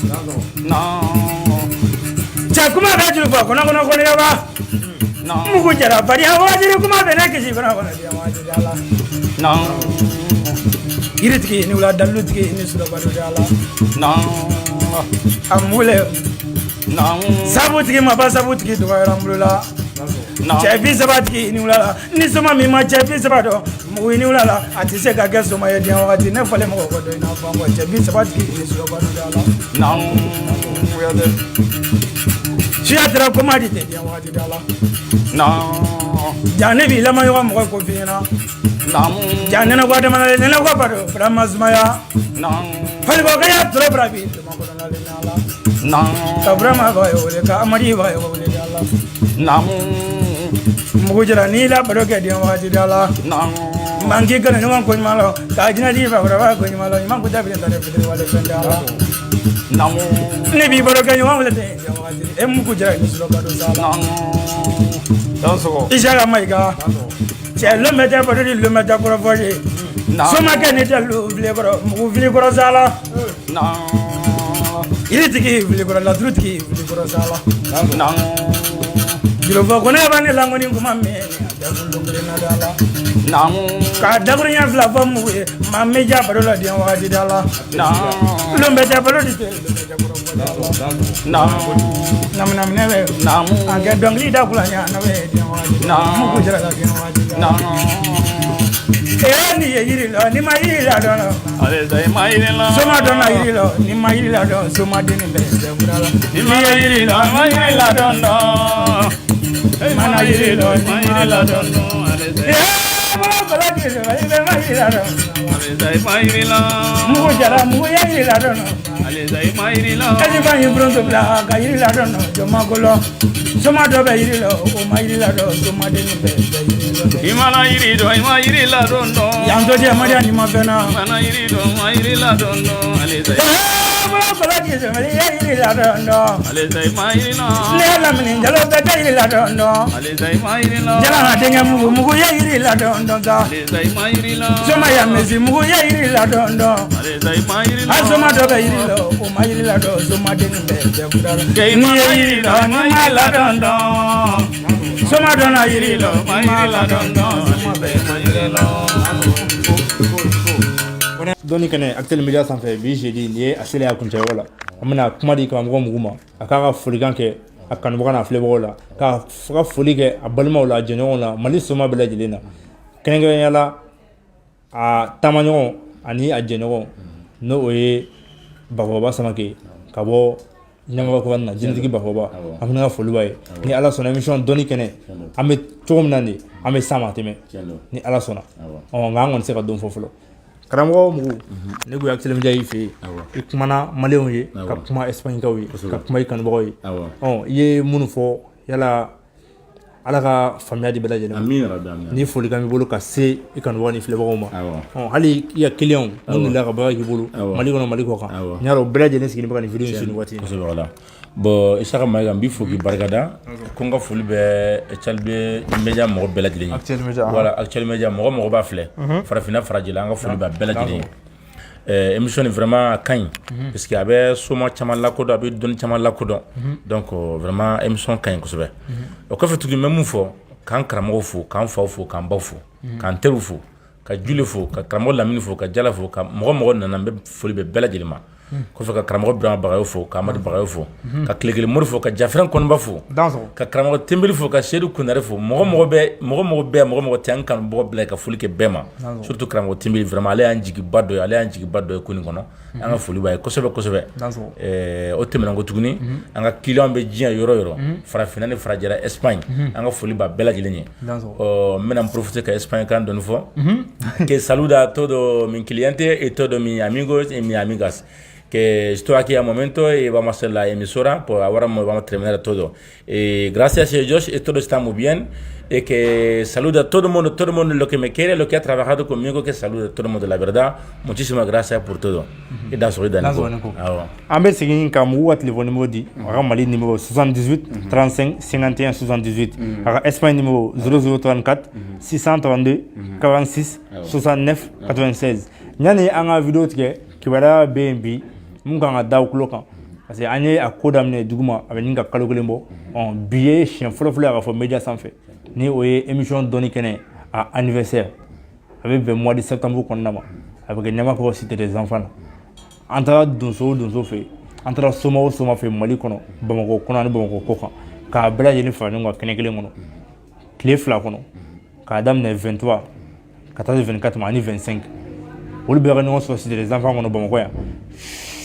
Cɛ kuma bɛ juru fɔ kɔnɔ kɔnɔ kɔnɔ mugu jɛra fadenya waajiri kuma bɛ ne kisi kɔnɔ kɔnɔ diya la. Yiritigi ni wula dalilutigi ni surabado la. A mule sabutigi ma ba sabutigi dɔgɔyara n bolo la. Cɛ 30 tigi ni wula la ni soma min ma cɛ 30 dɔn mugu ni wula la a tɛ se ka kɛ soma ye diɲɛ wagati ne falen mɔgɔ kɔ dɔ i n'a fɔ an kɔ cɛ 30 tigi ni surabado la. Siya tɛra koma di tɛ diɲɛ wagati da la. Ja ne b'i lamaɲɔgɔn mɔgɔ ko f'i ɲɛna. Ja nɛnɛ ko adama nɛnɛ ko bado Burama sumaya. Falikɔ ka ya tɔrɔ bara bi dama kɔnɔ la. Ka Burama ba ye wele ka Amadi ba ye wele da la. Mugu jɛra n'i la baro kɛ diɲɛ wagati da la. Manki kana ɲuman ko ɲuman la ka jinɛ di fa ko ɲuman la ɲuman ko tɛ bilen ta ne fitiri wale fɛn da la. Ne b'i baro kɛ ɲuman wele tɛ diɲɛ wagati e mugu jɛra ni sɔrɔ bado sa la. Isaka Mayiga cɛ lomɛ tɛ baro di lomɛ tɛ kɔrɔfɔ ye. Somakɛ ni tɛ lu fili kɔrɔ mugu fili kɔrɔ sa la. Yiritigi fili kɔrɔ laturutigi fili kɔrɔ sa la. Jurufɔ ko ne b'a ne langoni kuma mɛn da la. Ka dakuruɲɛ fila fɔ mugu ye maa min ja baro la diɲɛ wagati da la. Lomɛ tɛ baro di tɛ lomɛ tɛ kɔrɔfɔ da la. Naminaminɛ bɛ a kɛ dɔnkili da kula ɲɛ na bɛ diɲɛ wagati da la. Mugu jɛra la diɲɛ wagati da la. Ee ni ye yiri la ni ma yiri la dɔn soma dɔn na yiri la ni ma yiri la dɔn soma den bɛ bɛ fura la. Ni ma yiri la ma yiri la dɔn mana yiri la ni ma yiri la dɔn. Ee bolo bala jiri la i bɛ ma yiri la dɔn. Mugu jara mugu ye yiri la dɔn. Ɛdi ba ye foronto bila ka yiri la dɔn jɔnmakolo. Soma dɔ bɛ yiri la o ma yiri la dɔn soma den bɛ bɛ yiri la dɔn. I mana yiri dɔn i ma yiri la dɔn. Yan to jɛ Mariya ni ma fɛn na. I mana yiri dɔn ma yiri la dɔn. Bolo bala jiri la i ye yiri la dɔn. Ne ye lamini jalo bɛɛ tɛ yiri la dɔn. Jala na denkɛ mugu mugu ye yiri la dɔn dɔn sa. Soma ya misi mugu ye yiri la dɔn dɔn. A soma dɔ bɛ yiri la o ma yiri la dɔn soma den bɛ bɛ fura la. Ni ye yiri la ni ma la dɔn dɔn. Soma dɔn na yiri la ni ma la dɔn dɔn. Soma bɛ yiri la. Dɔnni kɛnɛ Actuel Media sanfɛ bi jeudi nin ye a selen a kuncɛyɔrɔ la. An bɛna kuma di karamɔgɔ Mugu ma a k'a ka folikan kɛ a kanubaga n'a filɛbagaw la k'a ka foli kɛ a balimaw la a jɛɲɔgɔnw la Mali soma bɛɛ lajɛlen na kɛrɛnkɛrɛnnenya la a taamaɲɔgɔn ani a jɛɲɔgɔn n'o o ye Bakɔrɔba Samake ka bɔ Ɲamaba na jinɛtigi Bakɔrɔba an fana ka foli b'a ye ni Ala sɔnna émission dɔnni kɛnɛ an bɛ cogo min na nin an bɛ s'a ma tɛmɛ ni Ala sɔnna ɔ nka an kɔni tɛ se ka don fɔ fɔlɔ. Karamɔgɔ Mugu ne ko Actuel Media y'i fɛ yen i kumana maliyɛnw ye ka kuma Espagnekaw ye ka kuma i kanubagaw ye ɔ i ye minnu fɔ yala Ala ka faamuya di bɛɛ lajɛlen ma ni folikan b'i bolo ka se i kanubagaw ni filɛbagaw ma hali i ka clients minnu delila ka baara k'i bolo Mali kɔnɔ Mali kɔ kan n y'a dɔn bɛɛ lajɛlen sigilen bɛ ka nin vidéo in suivre nin waati in na. Bon Isaka Mayiga n b'i fo k'i barikada ko n ka foli bɛ Actuel Media mɔgɔ bɛɛ lajɛlen ye voilà Actuel Media mɔgɔ mɔgɔ b'a filɛ farafinna farajɛla an ka foli b'a bɛɛ lajɛlen ye émission nin vraiment a ka ɲi parce que a bɛ soma caman lakodɔn a bɛ dɔnni caman lakodɔn donc vraiment émission ka ɲi kosɛbɛ o kɔfɛ tuguni n bɛ mun fɔ k'an karamɔgɔw fo k'an faw fo k'an baw fo k'an teriw fo ka Jule fo ka karamɔgɔ Lamini fo ka Jala fo ka mɔgɔ mɔgɔ nana n bɛ foli bɛ bɛɛ lajɛlen ma kɔfɛ ka karamɔgɔ Burama Bagayo fo ka Amadu Bagayo fo ka Tilekelen Mori fo ka Jafɛrɛn Kɔnba fo ka karamɔgɔ Tenbeli fo ka Sedu Kunare fo mɔgɔ mɔgɔ bɛ mɔgɔ mɔgɔ bɛ mɔgɔ mɔgɔ tɛ an kanubagaw bila ka foli kɛ bɛɛ ma surtout karamɔgɔ Tenbeli vraiment ale y'an jigiba dɔ ye ale y'an jigiba dɔ ye ko nin kɔnɔ an ka foli b'a ye kosɛbɛ kosɛbɛ o tɛmɛnen kɔ tuguni an ka client bɛ diɲɛ yɔrɔ yɔrɔ farafinna ni farajɛla Espagne an ka foli b'a bɛɛ lajɛlen ye ɔ n bɛna n profiter ka Espagne kan dɔɔni fɔ que saluda a todo mi cliente y todo mi amigos y mi amigas. Que estoy aquí al momento y vamos a hacer la emisora, pues ahora vamos a terminar todo. Gracias a Dios, todo está muy bien. Y que saluda a todo el mundo lo que me quiere, lo que ha trabajado conmigo, que saluda a todo el mundo, la verdad. Muchísimas gracias por todo. I dansɔgɔ. An bɛ segin ka Mugu ka téléphone numéro di. A ka Mali numéro 78 35 51 78, a ka Espagne numéro 0034 632 46 69 96. Yanni an ka vidéo tigɛ, kibaruya bɛ yen bi mun kan ka da o tulo kan, parce que an ye a ko daminɛ duguma, a bɛ ɲini ka kalo kelen bɔ. Bi ye siɲɛ fɔlɔ fɔlɔ ye a ka fɔ média sanfɛ, ni o ye émission Dɔnni Kɛnɛ a anniversaire. A bɛ bɛn mois de septembre kɔnɔna ma, a bɛ kɛ Ɲamakɔrɔ Cité des Enfants na. An taara donso o donso fɛ yen, an taara soma o soma fɛ Mali kɔnɔ, Bamakɔ kɔnɔ ani Bamakɔ kɔ kan, k'a bɛɛ lajɛlen fara ɲɔgɔn kan kɛnɛ kelen kɔnɔ tile 2 kɔnɔ, k'a daminɛ 23 ka taa se 24 ma ani 25. Olu bɛɛ ka ɲɔgɔn sɔrɔ Cité des Enfants kɔnɔ Bamakɔ yan.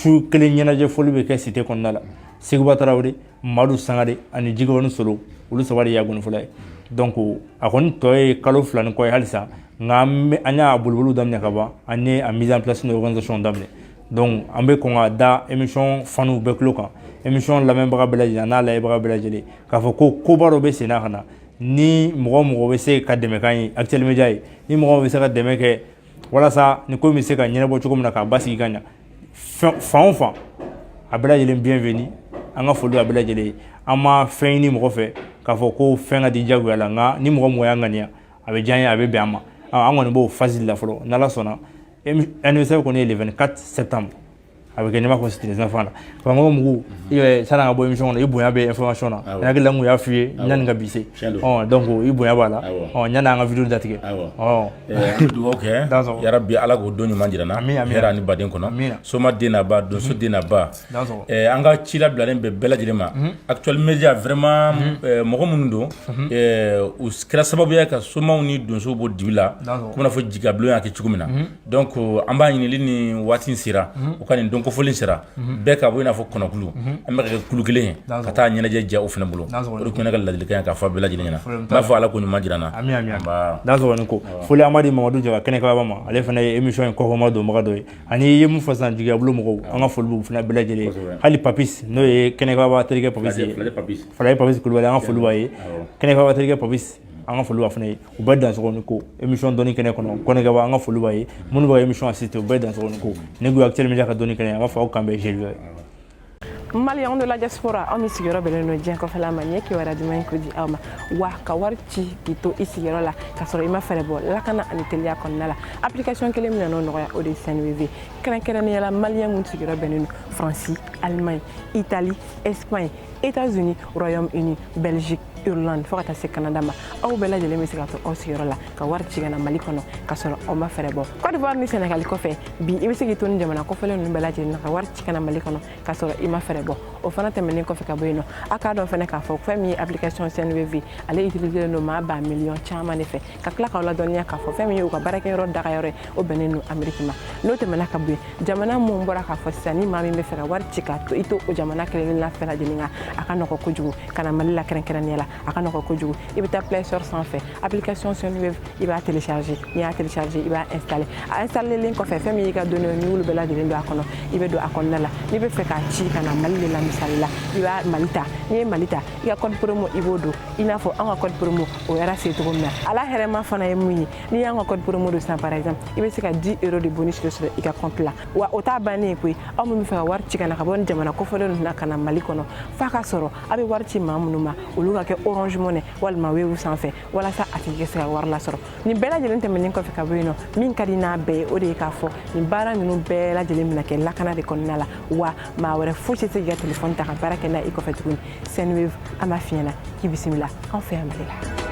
Su kelen ɲɛnajɛ fɔli bɛ kɛ cité kɔnɔna la. Seguba Tarawele, Madu Sangare ani Jikɔrɔni Solo, olu saba de y'a gɔnifɔla ye. Donc a kɔni tɔ ye kalo 2 ni kɔ ye halisa, nka an y'a boliboliw daminɛ ka ban, an ye a mise en place ni organisation daminɛ. Donc an bɛ kɔn ka da émission faniw bɛɛ tulo kan, émission lamɛnbaga bɛɛ lajɛlen n'a lajɛbaga bɛɛ lajɛlen, k'a fɔ ko koba dɔ bɛ sen na ka na. Ni mɔgɔ mɔgɔ bɛ se ka dɛmɛ k'an ye, Actuel Media ye, ni mɔgɔ bɛ se ka dɛmɛ kɛ walasa ni ko in bɛ se ka ɲɛnabɔ cogo min na k'a basigi ka ɲa fan o fan, a bɛɛ lajɛlen bienvenue. An ka foli b'a bɛɛ lajɛlen ye. An ma fɛn ɲini mɔgɔ fɛ k'a fɔ ko fɛn ka di diyagoya la, nka ni mɔgɔ mɔgɔ y'a ŋaniya, a bɛ diya an ye, a bɛ bɛn an ma. An kɔni b'o phase de la fɔlɔ. N'Ala sɔnna, anniversaire kɔni ye le 24 septembre, a bɛ kɛ Ɲamakɔrɔ Cité des Enfants la. Karamɔgɔ Mugu, i yɛrɛ, sanni an ka bɔ émission kɔnɔ, i bonya bɛ information na. N hakili la n kun y'a f'i ye yanni ka bi se, donc i bonya b'a la. Yanni an ka vidéo datigɛ. An bɛ dugawu kɛ yarabi, Ala k'o don ɲuman jira n na, hɛrɛ ani baden kɔnɔ, soma den n'a ba, donso den n'a ba. An ka ci labilalen bɛ bɛɛ lajɛlen ma. Actuel Media vraiment, mɔgɔ minnu don, u kɛra sababu ye ka somaw ni donsow bɔ dibi la, komi n'a fɔ jigabulon y'a kɛ cogo min na. Donc an b'a ɲini ni waati sera, u ka nin don kofɔlen sera, bɛɛ ka bɔ i n'a fɔ kɔnɔkulu, an bɛ ka kɛ kulu kelen ye ka taa ɲɛnajɛ diya o fana bolo. O de tun ye ne ka ladilikan ye k'a fɔ bɛɛ lajɛlen ɲɛna. N b'a fɔ Ala ko ɲuman jira n na. Ami ami. Dansɔgɔ ni ko. Foli an b'a di Mamadu Jara kɛnɛkaba ma, ale fana ye émission in kɔkɔma donbaga dɔ ye. Ani i ye mun fɔ sisan, jigiyabolo mɔgɔw, an ka foli b'u fana bɛɛ lajɛlen ye. Hali Papis, n'o ye kɛnɛkaba terikɛ Papis ye, Falaye Papis Kulubali, an ka foli b'a ye. Kɛnɛkaba terikɛ Papis, an ka foli b'a fana ye. U bɛɛ dansɔgɔ ni ko émission Dɔnni Kɛnɛ kɔnɔ. Kɔnɛkaba, an ka foli b'a ye. Minnu bɛ ka émission assister, u bɛɛ dansɔgɔ ni ko. Ne ko Actuel Media ka Dɔnni Kɛnɛ, an b'a fɔ aw kan bɛn jeudi wɛrɛ. Maliyɛnw de la diaspora, aw min sigiyɔrɔ bɛnnen don diɲɛ kɔfɛla ma, nin ye kibaruya duman in ko di aw ma wa ka wari ci k'i to i sigiyɔrɔ la k'a sɔrɔ i ma fɛɛrɛ bɔ, lakana ani teliya kɔnɔna la. Application kelen min nana o nɔgɔya, o de ye Sendwave. Kɛrɛnkɛrɛnnenya la, maliyɛn mun sigiyɔrɔ bɛnnen don Faransi, Allemagne, Italie, Espagne, États-Unis, Royaume-Uni, Belgique, Irlande, fo ka taa se Canada ma, aw bɛɛ lajɛlen bɛ se ka to aw sigiyɔrɔ la ka wari ci ka na Mali kɔnɔ ka sɔrɔ aw ma fɛɛrɛ bɔ. Côte d'Ivoire ni Sénégal kɔfɛ, bi i bɛ se k'i to ni jamana kɔfɛlen ninnu bɛɛ lajɛlen na ka wari ci ka na Mali kɔnɔ ka sɔrɔ i ma fɛɛrɛ bɔ. O fana tɛmɛnen kɔfɛ ka bɔ yen nɔ, a k'a dɔn fana k'a fɔ fɛn min ye application Sendwave, ale utilisé don maa ba miliyɔn caman de fɛ. Ka tila k'aw ladɔnniya k'a fɔ fɛn min ye u ka baarakɛyɔrɔ dagayɔrɔ ye, o bɛnnen don Amérique ma. N'o tɛmɛna ka bɔ yen, jamana mun bɔra k'a fɔ sisan, ni maa min bɛ fɛ ka wari ci ka to i to o jamana kelen kelenna bɛɛ lajɛlen kan, a ka nɔgɔ kojugu ka na Mali la. Kɛrɛnkɛrɛnnenya la, a ka nɔgɔ kojugu. I bɛ taa Play Store sanfɛ, application Sendwave, i b'a télécharger. N'i y'a télécharger, i b'a installer. A installelen kɔfɛ, fɛn min y'i ka données, n'i y'olu bɛɛ lajɛlen don a kɔnɔ, i bɛ don a kɔnɔna la. N'i bɛ fɛ k'a ci ka na Mali de la, misali la, i b'a Mali ta. N'i ye Mali ta, i ka code promo, i b'o don, i n'a fɔ an ka code promo o yɛrɛ se cogo min na. A la hɛrɛma fana ye mun ye? N'i y'an ka code promo don sisan, par exemple, i bɛ se ka 10 euros de bonus de sɔrɔ i ka compte la. Wa o t'a bannen ye koyi. Aw min bɛ fɛ ka wari ci ka na ka bɔ ni jamana kɔfɛlen ninnu na ka na Mali kɔnɔ, f'a ka sɔrɔ a bɛ wari ci maa minnu ma, olu ka kɛ Orange Money walima Wave sanfɛ, walasa a tigi ka se ka wari lasɔrɔ. Nin bɛɛ lajɛlen tɛmɛnen kɔfɛ ka bɔ yen nɔ, min ka di n'a bɛɛ ye, o de ye k'a fɔ nin baara ninnu bɛɛ lajɛlen bɛna kɛ lakana de kɔnɔna la, wa maa wɛrɛ fosi tɛ se k'i ka telefɔni ta ka baara kɛ n'a i kɔfɛ tuguni. Sendwave, an b'a f'i ɲɛna k'i bisimila an fɛ yan Mali la.